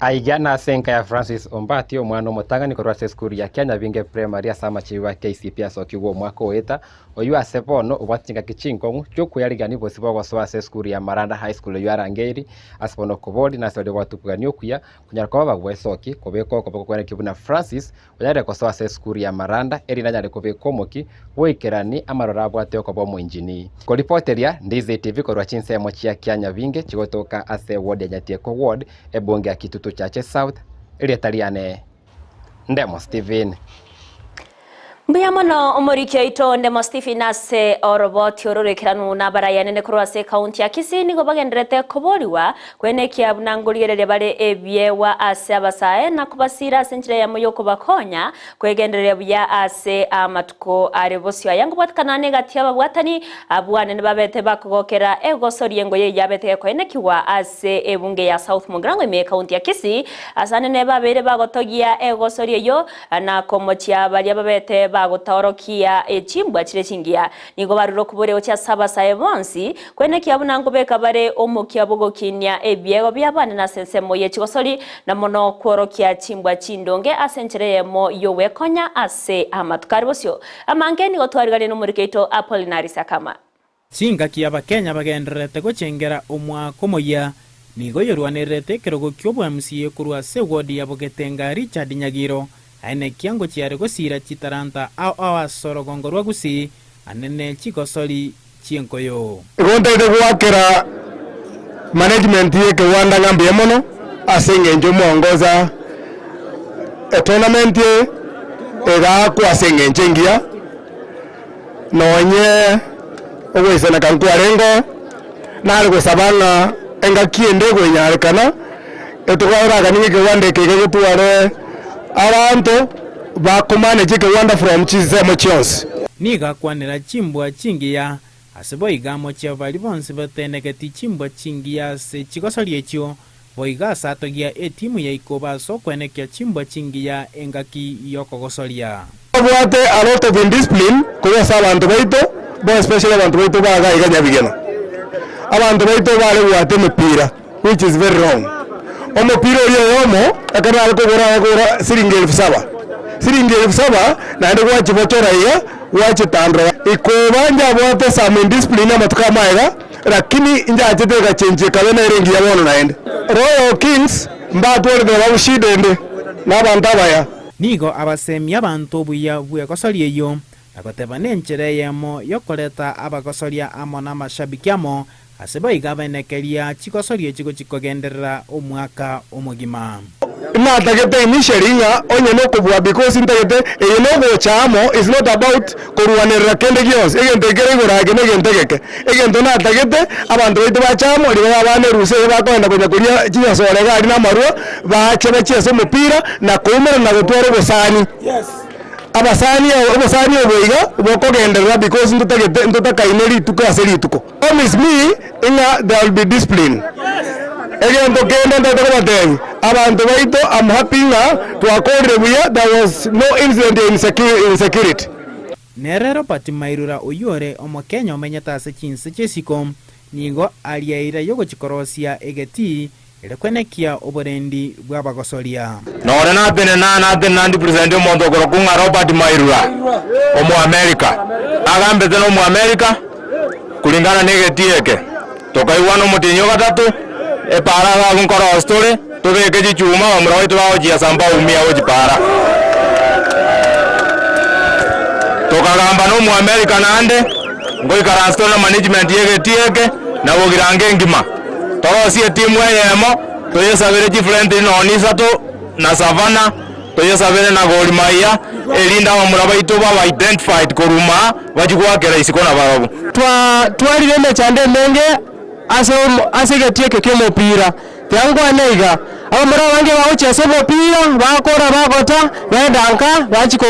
Aiga nase enka ya Francis Ombati, omwana omotang'ani korwa ase esukuru ya Kianyabinge Primary ase amachibu a KCPE asokigwe omwaka oeta, oyio ase bono obwate chingaki chinkong'u chiokweyarigania bosio bogosoa ase esukuru ya Maranda High School eyio arangeiri ase bono okobori nase baria obwate okogania okuya konyara koba bagwesoki kobekwa okoboko kweneki buna Francis onyarire gosoa ase esukuru ya Maranda erinde anyare kobekwa omoki bw'oikerani amaroro abwate okoba omoinjini. Koripoteria Ndizi TV korwa chinsemo chia Kianyabinge chigotoka ase ward ya Nyatieko Ward, ebunge ya Kitutu Chache South, erieta riane Ndemo Stephen. Mbuya mono omoriki oito Ndemo Stephen ase oroboti oro roikeranu nabarayanene korwa ase ekaunti ya Kisii nigo bagendererete koborigwa kwenekia buna nkorigereria bare ebiegwa ase abasae na kobasiira ase enchera eyemo y'okobakonya kwegendereria buya ase amatuko are bosio. Aya nkobwatekana negati y'ababwatani abwo anene babete bakogokera egosoria engoyo eyio yabete gekoenekigwa ase ebunge ya South Mugirango ime y'ekaunti ya Kisii ase anene babeire bagotogia egosoria eyio na komochia baria babete bagotaorokia chimbwa chire chingiya. Nigo barure okoboria gochia ase abasae bonsi, kwenekia buna nkobeka bare omokia bw'ogokinia ebiegwa bi'abana ase ensemo ye chigosori, na mono kworokia chimbwa chindonge ase enchera eyemo y'ogwekonya ase amatuko are bosio. Amange nigo twarigarie nomoriki oito Apolinari Sakama. Chingaki Abakenya bagendererete gochengera omwaka omoyia, nigo yorwanererete ekerogo ki'obo MCA korwa ase ewodi ya Bogetenga Richard Nyagiro, aenekia ngochia are gosiira chitaranta ao ao ase orogongo rwa Gusii anene chigosori chi'enkoyo. Igo ntaete goakera management y'ekewanda ng'a mbuya mono ase eng'encho omwongoza etournament eye egaakwa ase eng'encho engiya. Nonye ogoisaneka nkwarengeo, nare gosaba ng'a engaki ende ekonyarekana, etokorakani ng'a ekewanda eke iga getware abanto bakomanage ekewanda from chinsemo chionsi. Nigo akwanera chimbwa chingiya, ase boigo amochie baria bonsi batenegeti chimbwa chingiya ase chigosoria echio, Boigo ase atogia etimu ya ikoba ase okwenekia chimbwa chingiya engaki y'okogosoria. Tobwate a lot of indiscipline korwa ase abanto baito, more especially abanto baito ba iga iga Nyabigena. Abanto baito bare goata emepira which is very wrong. Omopira oria oyomo ekero nare kogora agakogora siringi elfu saba, siringi elfu saba naende gwachibochora iga gwachitandora. Ikoba njabwate some indiscipline amatuko amaega. Lakini inchachete egachenchia ekabe nere engiya bono naende. Royal Kings mbatwarete nabarabwo shida ende, na abanto abaya. Nigo abasemia abanto obuya bw'egosoria eyio, na goteba nenchera eyemo y'okoreta abagosoria amo namashabiki amo, ase boigo abenekeria chigosoria echi gochia kogenderera omwaka omogima. Natagete initially ng'a onye nokobua because ntagete eye nogocha amo is not about korwanerera kende gionsi, egento ekere igoro ake na egento egeke. Egento natagete abanto baito bache amo rirorio abana erusa eye bakogenda konya koria chinyasore iga aria na amarwa, bache bachie ase omopira na koumerana na gotwara obosani. Abasani obosani obo iga bokogenderera because ntotagete ntotakaine rituko ase rituko. Promise me ng'a there will be discipline. Egento kende ntagete kobatebia, abanto baito am happy ng'a twakorire buya there was no incident ya insecurity. Nere Robert Mairura oyio ore Omokenya omenyete ase chinse chi'esiko, nigo aria eira y'ogochikorosia egetii ere kwenekia oborendi bw'abagosoria. Nore natenena, natenena ndipresente omonto okorokwa ng'a Robert Mairura, Omoamerika. Agambete na Omoamerika kulingana na egetii eke. Tokaigwana omotienyi o gatato, epaara iga abwo nkorosia tore, tobeke chichuma abamura baito bagochiesa mbaumia gochia paara. Tokagamba na Omoamerika naende, ngoikaransa tore na management y'egetii eke, na bogirango engima. Torosie etimu eyemo, toyesabere chifrentiri nonya isato, na Savana, toyesabere na Gor Mahia, erinde abamura baito babe identified korwa maa, bachie goakera isiko nabarabwo. Twatwarire emechando emenge ase ase egetii eke ki'omopira, tiga nkwane iga, abamura abange bagochia ase omopira, bakora bagota, baenda nka, bachia ko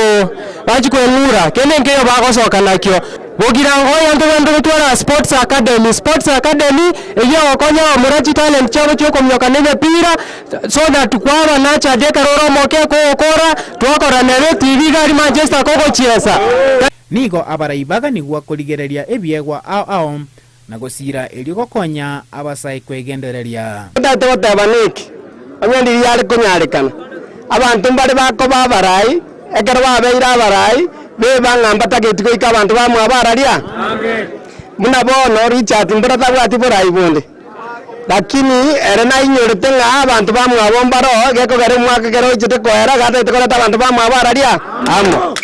bachia koeng'ura, kende nkeiyo bagosoka nakio. Bogirango oyo ntobwenerete gotwara sports academy, sports academy eyio egokonya abamura chitalent chiabo chiokominyoka na emepira, so that kwaba nurtured ekero ore omoke kogokora, twakora nere etibi iga aria Manchester kogochiesa. Nigo abarai baganigwa korigereria ebiegwa ao ao na gosiira erio gokonya abasae kwegendereria. Totagete goteba neki? Onye ndiria yare konyarekana, abanto mbare bakoba abarai, ekero babeire abarai, beba ng'a mbatageti goika abanto bamwabo araria. Buna bono Richard mbora tabwati borai bonde, lakini ere nainyorete ng'a abanto bamwabo mbaro, gekogera omwaka ekero oichete koera gatagete koreta abanto bamwabo araria amo.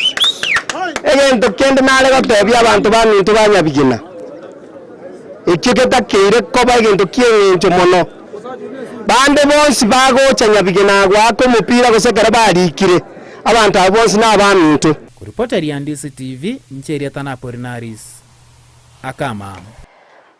Egento kende nare gotebia abanto baminto ba Nyabigina, ekio getakeire koba egento ki'eng'encho mono. Bande bonsi bagocha Nyabigina goaka omopira gose ekero barikire, abanto abwo bonsi nabaminto. Koripoteria Ndizi TV, inche erieta na Apolinaris Akama.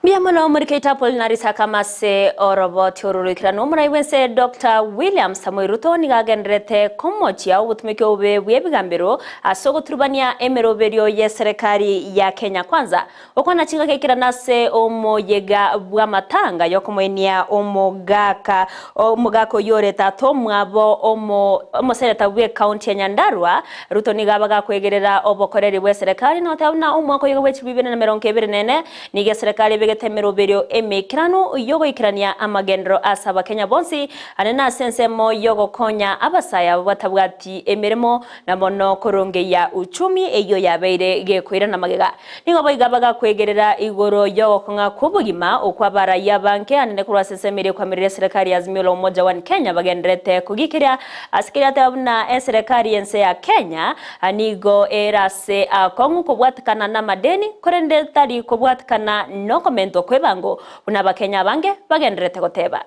Mbuya mono Omorikei Apolinaris Akama ase oroboti oro roikeranu. Omorai bw'ense Doctor William Samoei Ruto nigo agendererete komochia obotumeki obobe bw'ebigambero ase ogoturubania emeroberio y'eserekari ya Kenya Kwanza. Okwana chingaki ekirana ase omoyega bw'amatanga y'okomoenia omogaka omogaka oyio ore tata omwabo omo omoseneta bw'ecounty ya Nyandarua, Ruto nigo aba gakwegerera obokoreri bw'eserekari na goteba buna omwaka oyoga bwe chilifu ibere na emerongo ebere na ene nigo eserekari ebegete emeroberio emeikeranu y'ogoikerania amagenderero ase abakenya bonsi ane na ase ensemo y'ogokonya abasae abo batabwati emeremo na mono korongeyia uchumi eyio yabeire gekoirana magega. Nigo boigo bagakwegerera igoro y'ogokong'a kw'obogima okwo abarayia abange anene korwa ase ensemo eria ekwamerire eserekari ya Azimio la Umoja One Kenya bagendererete kogikeria ase keria ateba buna eserekari y'ense ya Kenya nigo ere ase akong'u kobwatekana namadeni korende tari kobwatekana nokomentwa kw'ebango buna abakenya abange bagendererete goteba.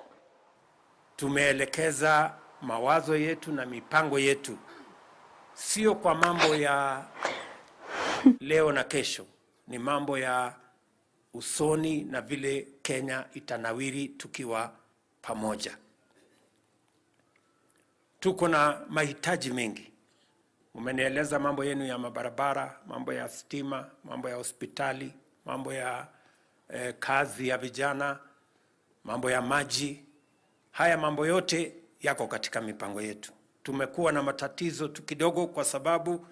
Tumeelekeza mawazo yetu na mipango yetu sio kwa mambo ya leo na kesho, ni mambo ya usoni na vile Kenya itanawiri tukiwa pamoja. Tuko na mahitaji mengi. Umenieleza mambo yenu ya mabarabara, mambo ya stima, mambo ya hospitali, mambo ya eh, kazi ya vijana, mambo ya maji. Haya mambo yote yako katika mipango yetu. Tumekuwa na matatizo tu kidogo kwa sababu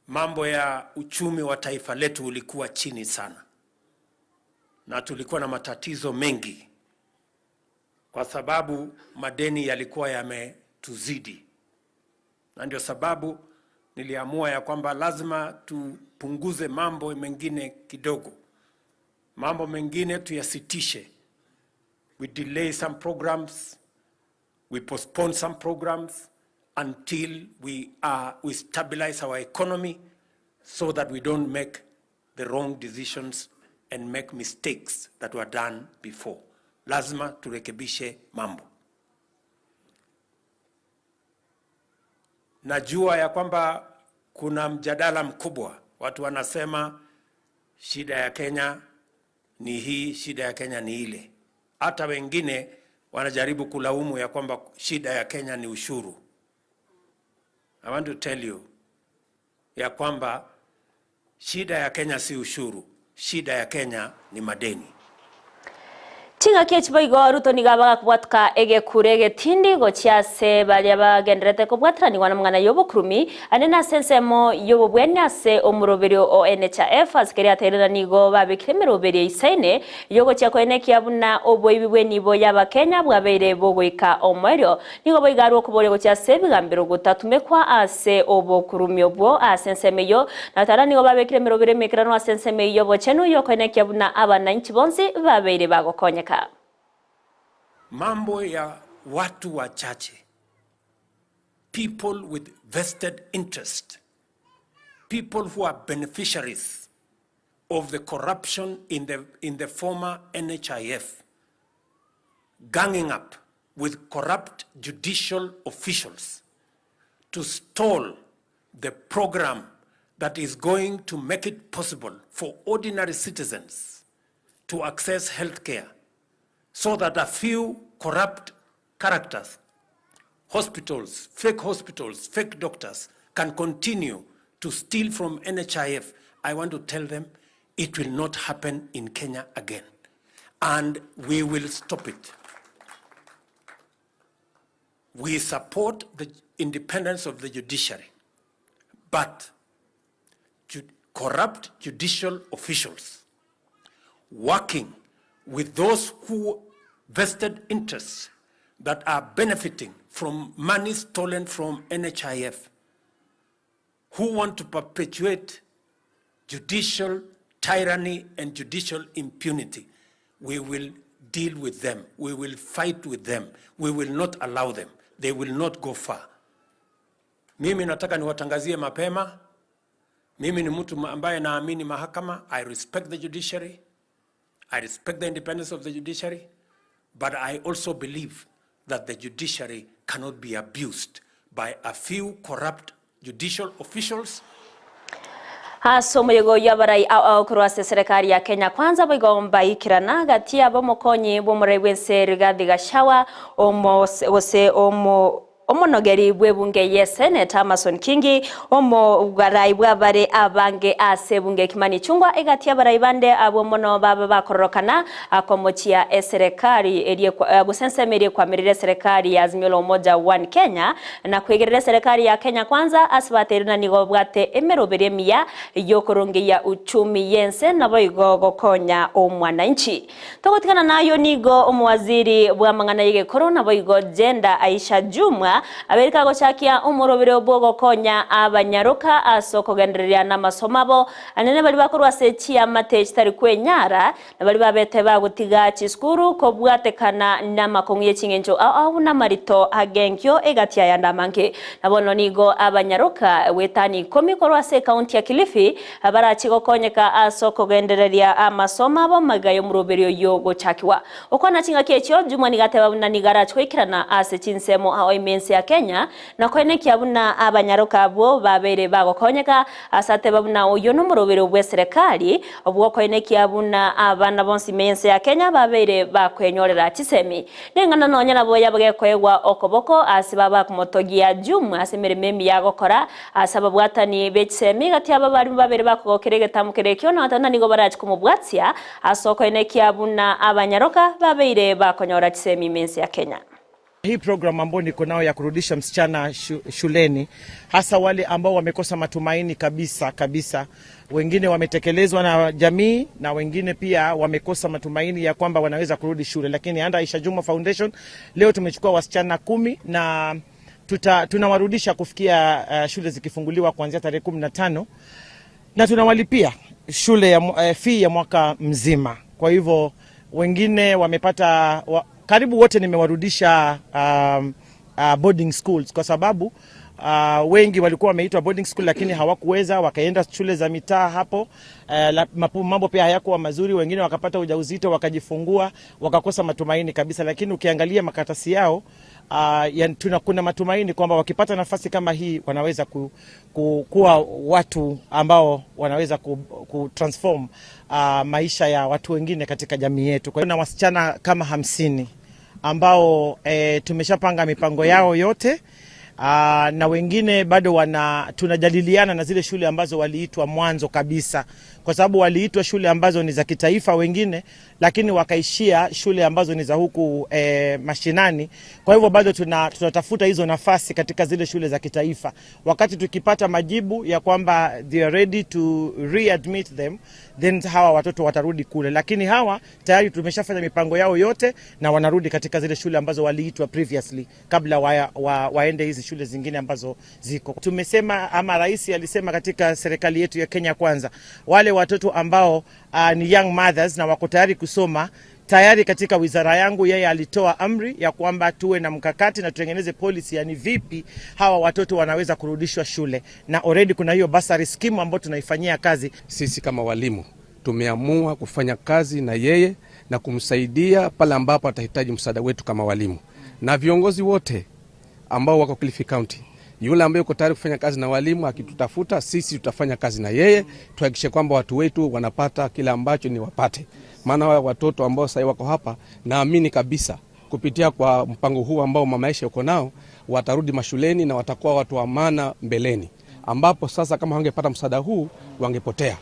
mambo ya uchumi wa taifa letu ulikuwa chini sana, na tulikuwa na matatizo mengi kwa sababu madeni yalikuwa yametuzidi, na ndio sababu niliamua ya kwamba lazima tupunguze mambo mengine kidogo, mambo mengine tuyasitishe. We delay some programs, we postpone some programs until we, are, we stabilize our economy so that we don't make the wrong decisions and make mistakes that were done before. Lazima turekebishe mambo. Najua ya kwamba kuna mjadala mkubwa, watu wanasema shida ya Kenya ni hii, shida ya Kenya ni ile. Hata wengine wanajaribu kulaumu ya kwamba shida ya Kenya ni ushuru. I want to tell you ya kwamba shida ya Kenya si ushuru, shida ya Kenya ni madeni. Ching'aki echi boigo Ruto nigo abagakobwatoka egekuro egetindi gochia ase baria bagendererete kobwataranigwa namang'ana y'obokurumi ande nase ensemo y'obobweni ase omoroberio o NHIF ase keria ateire na nigo babekire emeroberio eisaine y'ogochia koenekia buna oboibi bw'enibo y'abakenya bwabeire bogoika omoerio. Nigo boigo arwe okoboria gochia ase ebigambero gotatumekwa ase obokurumi obwo ase ensemo eyio, na tara nigo babekire emerobero emeikeranu ase ensemo eyio y'obochenu y'okoenekia buna abananchi bonsi babeire bagokonyeka. Mambo ya watu wachache, people with vested interest, people who are beneficiaries of the corruption in the, in the former NHIF, ganging up with corrupt judicial officials to stall the program that is going to make it possible for ordinary citizens to access health care so that a few corrupt characters, hospitals, fake hospitals, fake doctors can continue to steal from NHIF. I want to tell them it will not happen in Kenya again. And we will stop it. We support the independence of the judiciary, but ju corrupt judicial officials working with those who vested interests that are benefiting from money stolen from NHIF, who want to perpetuate judicial tyranny and judicial impunity, we will deal with them. We will fight with them. We will not allow them. They will not go far. Mimi nataka niwatangazie mapema, mimi ni mtu ambaye naamini mahakama. I respect the judiciary. I respect the independence of the judiciary. But I also believe that the judiciary cannot be abused by a few corrupt judicial officials. Ase omoyega oyio abarai ao ao korwa ase eserekari ya Kenya Kwanza boigo mbaikerana gati yabo omokonyi bw'omorai bw'ense Rigathi Gachagua omo gose omo Omonogeri bw'ebunge ye Senate Amason Kingi, omogarai bw'abare abange ase ebunge Kimani Ichung'wa egati y'abarai bande abwo mono babe bakororokana komochia eserekari eria gose ensemo eria ekwamerire eserekari ya Azimio la Umoja One Kenya na kwegerera eserekari ya Kenya Kwanza ase bateire na nigo babwate emeroberi emiya y'okorongeyia uchumi y'ense naboigo gokonya omwananchi. Togotigana nayio nigo omowaziri bw'amang'ana y'egekoro naboigo Gender Aisha Jumwa abeire kagochakia omorobero bw'ogokonya abanyaroka ase okogendereria namasomo abo anene baria bakorwa ase chiamate chitari kwenyara na baria babete bagotiga chisukuru kobwatekana namakong'u ye ching'encho ao ao buna amarito agenkio egati ayande amange. Na bono nigo abanyaroka wetani ikomi korwa ase ekaunti ya Kilifi Abarachie gokonyeka ase okogendereria amasomo abo magega y'omoroberio oyio gochakigwa. Gokwana chingaki echio, Jumwa nigo ateba buna nigo arachie goikerana ase chinsemo ao ime ense ya Kenya na koenekia buna abanyaroka abwo babeire bagokonyeka ase ateba buna oyio nomoroberio bw'eserekari bw'okoenekia buna abana bonsi ime y'ense ya Kenya babeire bakwenyorera chisemi. Neng'ana nonya nabo yaba gekoegwa okoboko ase babakomotogia Jumwa ase emeremo emiya agokora Ase ababwatani be chisemi gati y'ababarimo babere bakogokera egetambo keria ekio, na batano nigo barache komobwatia ase okoenekia buna abanyaroka babeire bakonyora chisemi ime ense ya Kenya. Hii program ambayo niko nayo ya kurudisha msichana shuleni, hasa wale ambao wamekosa matumaini kabisa kabisa. Wengine wametekelezwa na jamii na wengine pia wamekosa matumaini ya kwamba wanaweza kurudi shule, lakini under Aisha Jumwa Foundation leo tumechukua wasichana 10 na tunawarudisha kufikia shule zikifunguliwa kuanzia tarehe 15 na tunawalipia shule ya fee ya mwaka mzima. Kwa hivyo wengine wamepata wa, karibu wote nimewarudisha boarding schools kwa sababu wengi walikuwa wameitwa boarding school lakini hawakuweza, wakaenda shule za mitaa hapo. Mambo pia hayakuwa mazuri, wengine wakapata ujauzito wakajifungua wakakosa matumaini kabisa, lakini ukiangalia makaratasi yao kuna matumaini kwamba wakipata nafasi kama hii wanaweza kuwa watu ambao wanaweza ku transform maisha ya watu wengine katika jamii yetu. Kwa hiyo na wasichana kama 50 ambao tumeshapanga mipango yao yote. Na wengine bado tunajadiliana na zile shule ambazo waliitwa mwanzo kabisa, kwa sababu waliitwa shule ambazo ni za kitaifa wengine, lakini wakaishia shule ambazo ni za huku mashinani. Kwa hivyo bado tunatafuta hizo nafasi katika zile shule za kitaifa. Wakati tukipata majibu ya kwamba they are ready to readmit them, then hawa watoto watarudi kule, lakini hawa tayari tumeshafanya mipango yao yote na wanarudi katika zile shule ambazo waliitwa previously kabla waende hizi shule zingine ambazo ziko. Tumesema ama rais alisema katika serikali yetu ya Kenya Kwanza, wale watoto ambao ni young mothers na wako tayari kusoma, tayari katika wizara yangu yeye alitoa amri ya kwamba tuwe na mkakati na tutengeneze policy, yani vipi hawa watoto wanaweza kurudishwa shule, na already kuna hiyo bursary scheme ambayo tunaifanyia kazi. Sisi kama walimu tumeamua kufanya kazi na yeye na kumsaidia pale ambapo atahitaji msaada wetu kama walimu, na viongozi wote ambao wako Kilifi County. Yule ambaye yuko tayari kufanya kazi na walimu akitutafuta sisi tutafanya kazi na yeye, tuhakikishe kwamba watu wetu wanapata kile ambacho ni wapate. Maana wao watoto ambao sasa wako hapa, naamini kabisa kupitia kwa mpango huu ambao Mama Aisha yuko nao, watarudi mashuleni na watakuwa watu wa maana mbeleni, ambapo sasa kama wangepata msaada huu wangepotea.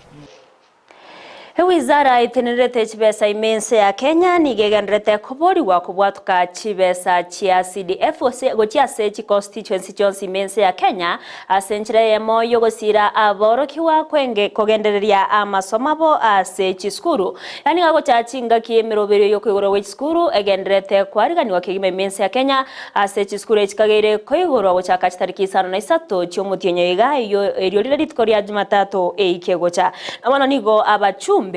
Ewizara etenererete chibesa ime ense ya Kenya nigo egendererete koborigwa kobwatoka chibesa chia CDF gose gochia ase chiconstituency chionsi ime ense ya Kenya ase enchera eyemo yogosira aborokigwa kwenge kogendereria amasomo abo ase chisukuru. Yaani gagocha chingaki emeroberio yokoigorwa gwe chisukuru egendererete kwariganigwa kegima ime ense ya Kenya ase chisukuru echikageire koigorwa gochaka chitariki isano na isato chi'omotienyi oiga eyio erio rire rituko ria Jumatatu eike gocha. Na bono nigo abachumbe,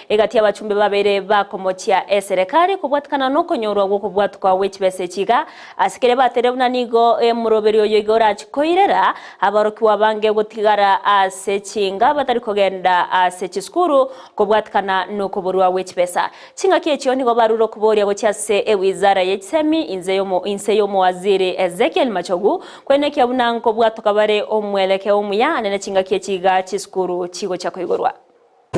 egati y'abachumbe babeire bakomochia eserekari kobwatikana nokonyorwa gw'okobwatokwa gwe chibesa echi iga, ase keria bateire buna nigo emoroberi oyo iga orachi koirera aborokigwa bange gotigara ase chinga batari kogenda ase chisukuru kobwatikana nokoborwa gwe chibesa. Chingaki echio nigo barure okoboria gochia ase ewizara ye chisemi inse yomo inse y'omowaziri Ezekiel Machogu, kwenekia buna nkobwatoka bare omwelekeo omuya anene chingaki echi iga chisukuru chigochia koigorwa.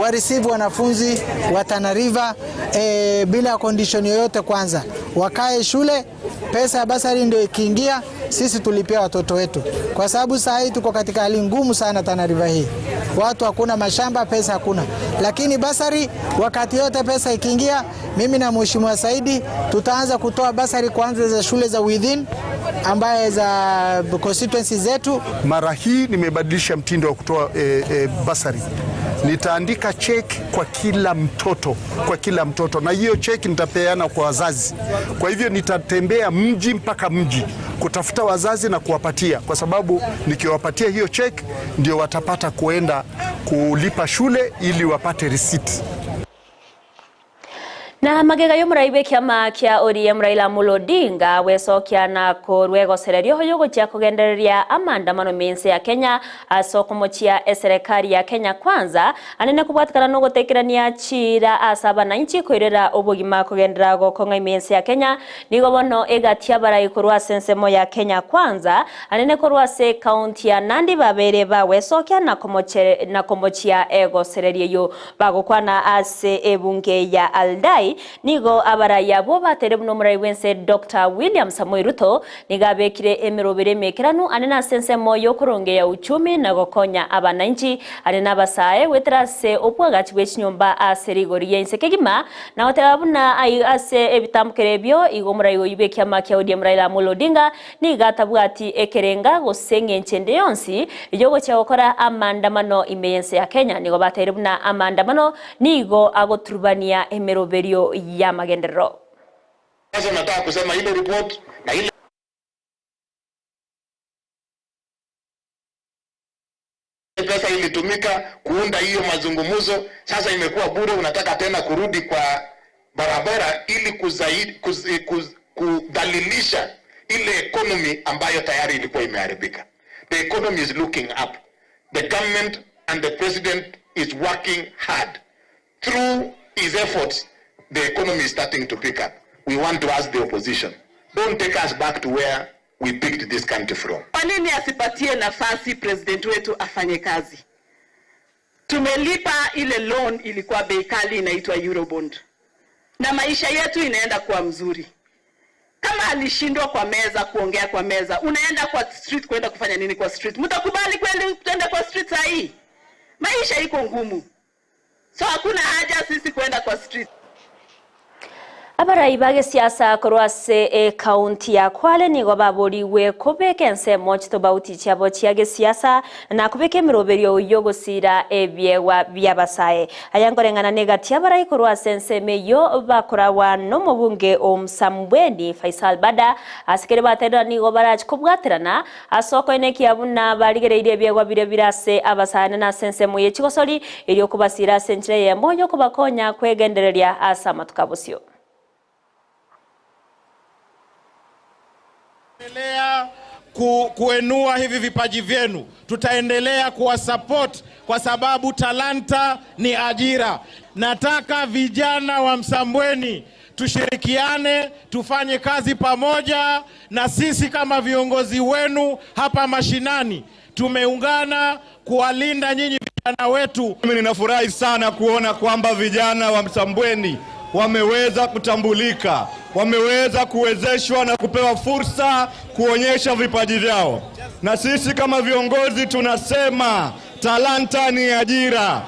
Wa receive wanafunzi wa Tana River eh, bila condition yoyote kwanza wakae shule, pesa ya basari ndio ikiingia, sisi tulipia watoto wetu, kwa sababu saa hii tuko katika hali ngumu sana Tana River hii, watu hakuna mashamba, pesa hakuna, lakini basari wakati yote pesa ikiingia, mimi na Mheshimiwa Saidi tutaanza kutoa basari kwanza za shule za within ambaye za constituency zetu. Mara hii nimebadilisha mtindo wa kutoa e, e, basari. Nitaandika cheki kwa kila mtoto, kwa kila mtoto, na hiyo cheki nitapeana kwa wazazi. Kwa hivyo nitatembea mji mpaka mji kutafuta wazazi na kuwapatia, kwa sababu nikiwapatia hiyo cheki ndio watapata kuenda kulipa shule ili wapate risiti. Na magega y'omorai bw'ekiama kia ODM Raila Amolo Odinga gwesokia na korwa egosereria oyo gochia kogendereria amaandamano mense ya Kenya ase okomochia eserekari ya Kenya Kwanza anene kobwatikana na ogotekerania chiira ase abananchi koirera obogima kogenderera gokong'a ime ense ya Kenya nigo bono egati abarai korwa ase ensemo ya Kenya Kwanza anene korwa ase ekaunti ya Nandi babeire bagwesokia na komoche na komochia egosereria eyio Bagokwana ase ebunge ya Aldai, nigo abarai abwo bateire buna omorai bw'ense Doctor William Samoei Ruto nigo abekire emeroberi emekeranu anene ase ensemo y'okorongeya uchumi na gokonya abananchi are nabasae goetera ase obwagachi bwe chinyomba ase rigori ri'ense kegima na goteba buna ase ebitambokero ebio igo omorai oyio bw'ekiama kia ODM Raila Amolo Odinga Nigo atabwati ekerenga gose engencho ende yonsi y'ogochia gokora amaandamano ime y'ense ya Kenya. Nigo bataire buna amaandamano nigo agoturubania emeroberio y'amagenderero. Sasa nataka kusema ile report na ile pesa ilitumika kuunda hiyo mazungumzo, sasa imekuwa bure. Unataka tena kurudi kwa barabara ili kuzaidi, kuz, kuz, kudhalilisha ile economy ambayo tayari ilikuwa imeharibika. The economy is looking up. The government and the president is working hard. Through his efforts, the economy is starting to pick up. We want to ask the opposition, don't take us back to where we picked this country from. Kwa nini asipatie nafasi president wetu afanye kazi? Tumelipa ile loan ilikuwa bei kali inaitwa Eurobond, na maisha yetu inaenda kuwa mzuri. Kama alishindwa kwa meza kuongea kwa meza, unaenda kwa street kwenda kufanya nini kwa street? Mtakubali kwenda kwenda kwa street saa hii? Maisha iko ngumu, so hakuna haja sisi kwenda kwa street. Abarai ba gesiasa korwa ase ekaunti ya Kwale nigo baborigwe kobeka ensemo chitobauti chiabo chia gesiasa na kobeka emeroberio y'ogosira ebiegwa bi'abasae. Aya nkoreng'ana negati y'abarai korwa ase ensemo eyio bakoragwa nomobunge o Msambweni Faisal Bada ase kere baterera nigo barachi kobwaterana ase okoenekia buna barigereirie ebiegwa biria bire ase abasae na ase ensemo ye chigosori erio kobasira ase enchera eyemo y'okobakonya kwegendereria ase amatuko abosio. Endelea ku, kuenua hivi vipaji vyenu, tutaendelea kuwasupport kwa sababu talanta ni ajira. Nataka vijana wa Msambweni tushirikiane, tufanye kazi pamoja, na sisi kama viongozi wenu hapa mashinani tumeungana kuwalinda nyinyi vijana wetu. Mimi ninafurahi sana kuona kwamba vijana wa Msambweni wameweza kutambulika, wameweza kuwezeshwa na kupewa fursa kuonyesha vipaji vyao, na sisi kama viongozi tunasema talanta ni ajira.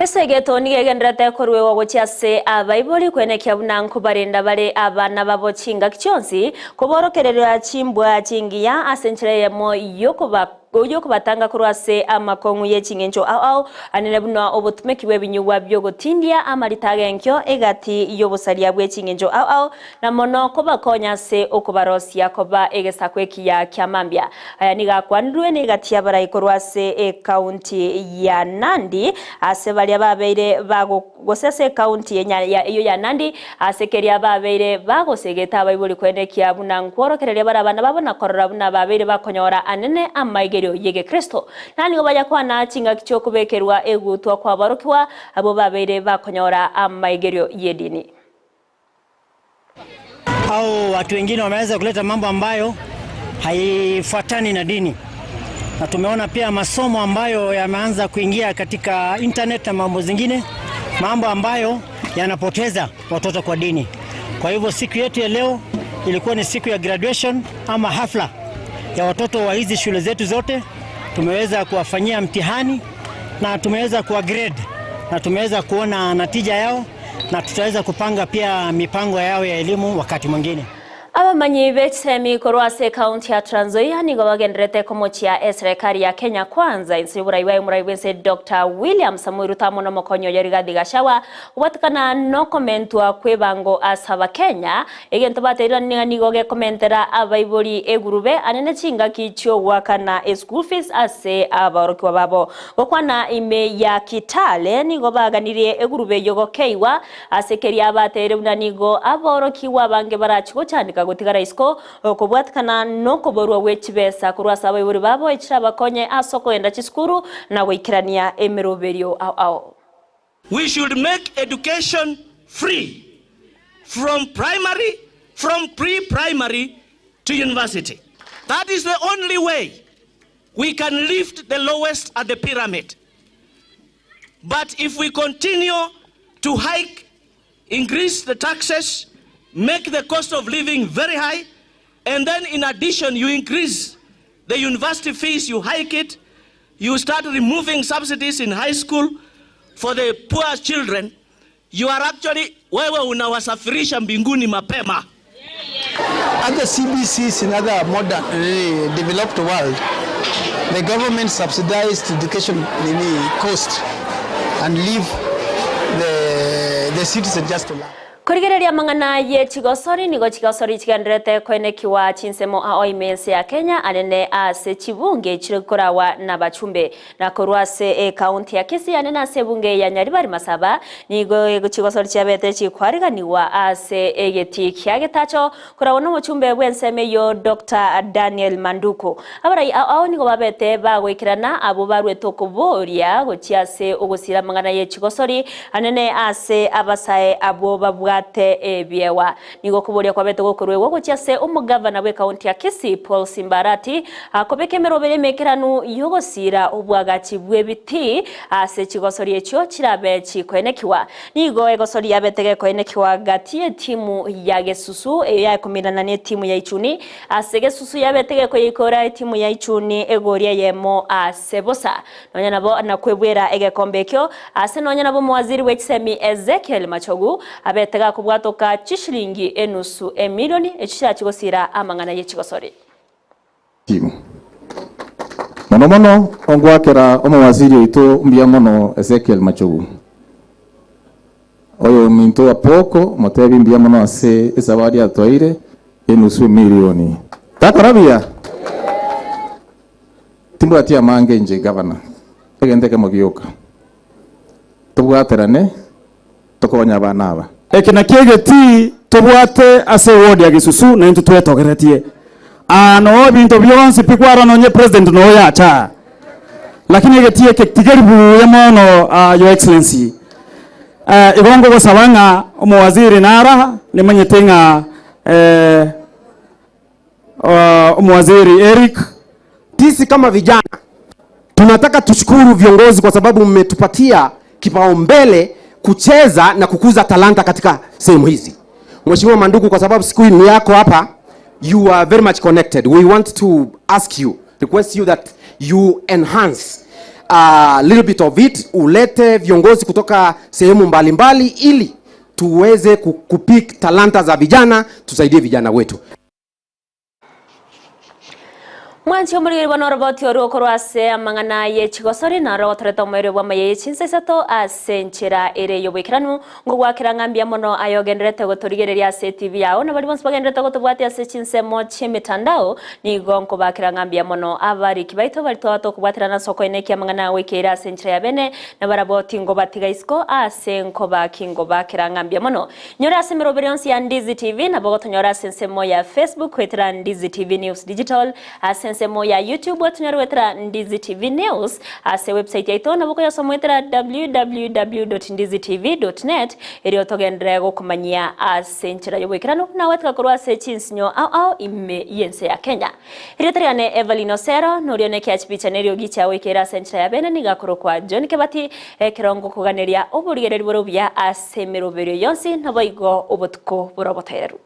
Esegeto nigo egendererete koruegwa gochia ase abaibori kwenekia buna nkobarenda bare abana babo chingaki chionsi, koborokereria chimbwa chingiya ase enchera eyemo y'okobatanga korwa ase amakong'u ye ching'encho ao ao, anene buna obotumeki bw'ebinyugwa bi'ogotindia amarita agenkio egati y'obosaria bwe ching'encho ao ao, na mono kobakonya ase okobarosia koba egesaku ekiya kia mambia. Aya nigo akwanirwe negati y'abarai korwa ase ekaunti ya Nandi, ase baria babeire bago gose ase ekaunti eyio ya Nandi, ase keria babeire bagosegeta abaibori koenekia buna nkworokereria bare abana babo na korora buna babeire bakonyora anene amaigerio y'egekristo. Na nigo bayakwana chingaki chi'okobekerwa egutwa kw'aborokigwa abwo babeire bakonyora amaigerio y'edini. Au watu wengine wameweza kuleta mambo ambayo haifuatani na dini, na tumeona pia masomo ambayo yameanza kuingia katika internet na mambo zingine, mambo ambayo yanapoteza watoto kwa dini. Kwa hivyo siku yetu ya leo ilikuwa ni siku ya graduation ama hafla ya watoto wa hizi shule zetu zote. Tumeweza kuwafanyia mtihani na tumeweza kuwa grade na tumeweza kuona natija yao na tutaweza kupanga pia mipango yao ya elimu wakati mwingine. Abamanyi be chisemi korwa ase ekaunti ya Trans Nzoia nigo bagendererete komochia eserekari ya Kenya Kwanza inse y'oborai bwaye omorai bw'ense Doctor William Samoei Ruto amo nomokonyi oye Rigathi Gachagua kobwatekana nokomentwa kw'ebango ase abakenya egento bateirwe niga nigo gekomentera abaibori egurube anene chingaki chiogoakana eschool fees ase abaorokigwa babo. Gokwana ime ya Kitale nigo baganirie egurube eyio gokeigwa ase keria bateire buna nigo aborokigwa abange barachie gochandeka gotigara isiko okobwatikana nokoborwa gwe chibesa korwa ase abaibori babo echirabakonye ase okogenda chisukuru na goikerania emeroberio ao ao. We should make education free from primary, from pre-primary to university. That is the only way we can lift the lowest at the pyramid. But if we continue to hike, increase the taxes, make the cost of living very high, and then in addition you increase the university fees, you hike it, you start removing subsidies in high school for the poor children, you are actually, wewe unawasafirisha mbinguni mapema. Other CBCs in other modern, uh, developed world, the government subsidized education nini, cost and leave the, the citizen just to learn. Korigereria amang'ana ye chigosori nigo chigosori chigendererete koenekiwa chinsemo ao ime ense ya Kenya anene ase chibunge chire korawa nabachumbe na korwa ase ekaunti ya Kisii anene ase ebunge ya Nyaribari Masaba nigo chigosori chiabete chikwariganigwa ase egetii kia Getacho koragwa nomochumbe bw'ensemo eyio Doctor Daniel Manduku. Abarai ao ao nigo babete bagoikerana abwo barwete okoboria gochia ase ogosira amang'ana ye chigosori anene ase abasae abwo babwate ebiegwa. Nigo okoboria kwabete gokoruegwa gochia ase omogavana bw'ekaunti ya Kisii Paul Simba Arati akobeka emeroberi emekeranu y'ogosira obwagachi bw'ebitii ase chigosori echio chirabe chikoenekigwa. Nigo egosori yabete gekoenekigwa gati y'etimu ya Gesusu eyo yakominana n'etimu ya Ichuni Ase gesusu yabete gekoyeikora etimu ya Ichuni egori eyemo ase bosa. Nonya nabo nakwebwera egekombe ekio ase nonya nabo omowaziri bwe chisemi Ezekiel Machogu abete gakobwatoka chishilingi enusu emilioni echio chirachie gosira amang'ana ye chigosori. Timu. Mono mono ongwakera omowaziri oito mbuya mono Ezekiel Machogu. Oyominto Apoko motebi mbuya mono ase esabari atwaire enusu emilioni. Takora buya? Timbwati amange inche gavana, egento ekemo gioka, tobwaterane tokonye abana aba. Eke nakio egetii tobwate ase eward ya Gesusu na intwe twetogeretie. Aa noo ebinto bionsi pi kwarora nonye president noo yacha aa. Lakini egetii eke tikeri buya mono your excellency. Igo nkogosaba ng'a omowaziri nare aa, nimanyete ng'a omowaziri Eric. Sisi kama vijana tunataka tushukuru viongozi kwa sababu mmetupatia kipaumbele kucheza na kukuza talanta katika sehemu hizi. Mheshimiwa Manduku, kwa sababu siku ni yako hapa, you are very much connected. We want to ask you, request you that you enhance a little bit of it, ulete viongozi kutoka sehemu mbalimbali ili tuweze kupick talanta za vijana, tusaidie vijana wetu. Mwanche omorigeri bono oroboti orwo korwa ase amang'ana ye chigosori naro ogotoreta omoerio bw'amaya ye chinsa isato ase enchera ere y'oboikeranu ngogwakera ng'a mbuya mono aye ogendererete gotorigereria ase etibi yao na baria bonsi bagendererete gotobwatia ase chinsemo chi'emetandao nigo nkobakera ng'a mbuya mono abariki baito baria twaba tokobwaterana ase okoenekia amang'ana agoikeire ase enchera ya bene na barabwo tingobatiga isiko ase nkoba kingobakera ng'a mbuya mono Nyora ase emeroberi yonsi ya Ndizi TV, nabo ogotonyora ase ensemo ya Facebook goetera Ndizi TV News Digital, ase ensemo ya YouTube otonyore goetera Ndizi TV News, ase website yaito nabo okoyosoma goetera www.ndizitv.net erio togenderere gokomanyia ase enchera y'oboikeranu buna gweteka korwa ase chinsinyo ao ao ime y'ense ya Kenya. Erieta riane Evelyn Osero, noria one ekiachibicha na eriogi chiagoikeire ase enchera ya bene nigo akorokwa John Kebati, ekero ngokoganeria oborigereria bore obuya ase emeroberio yonsi naboigo obotuko bore obotoereru.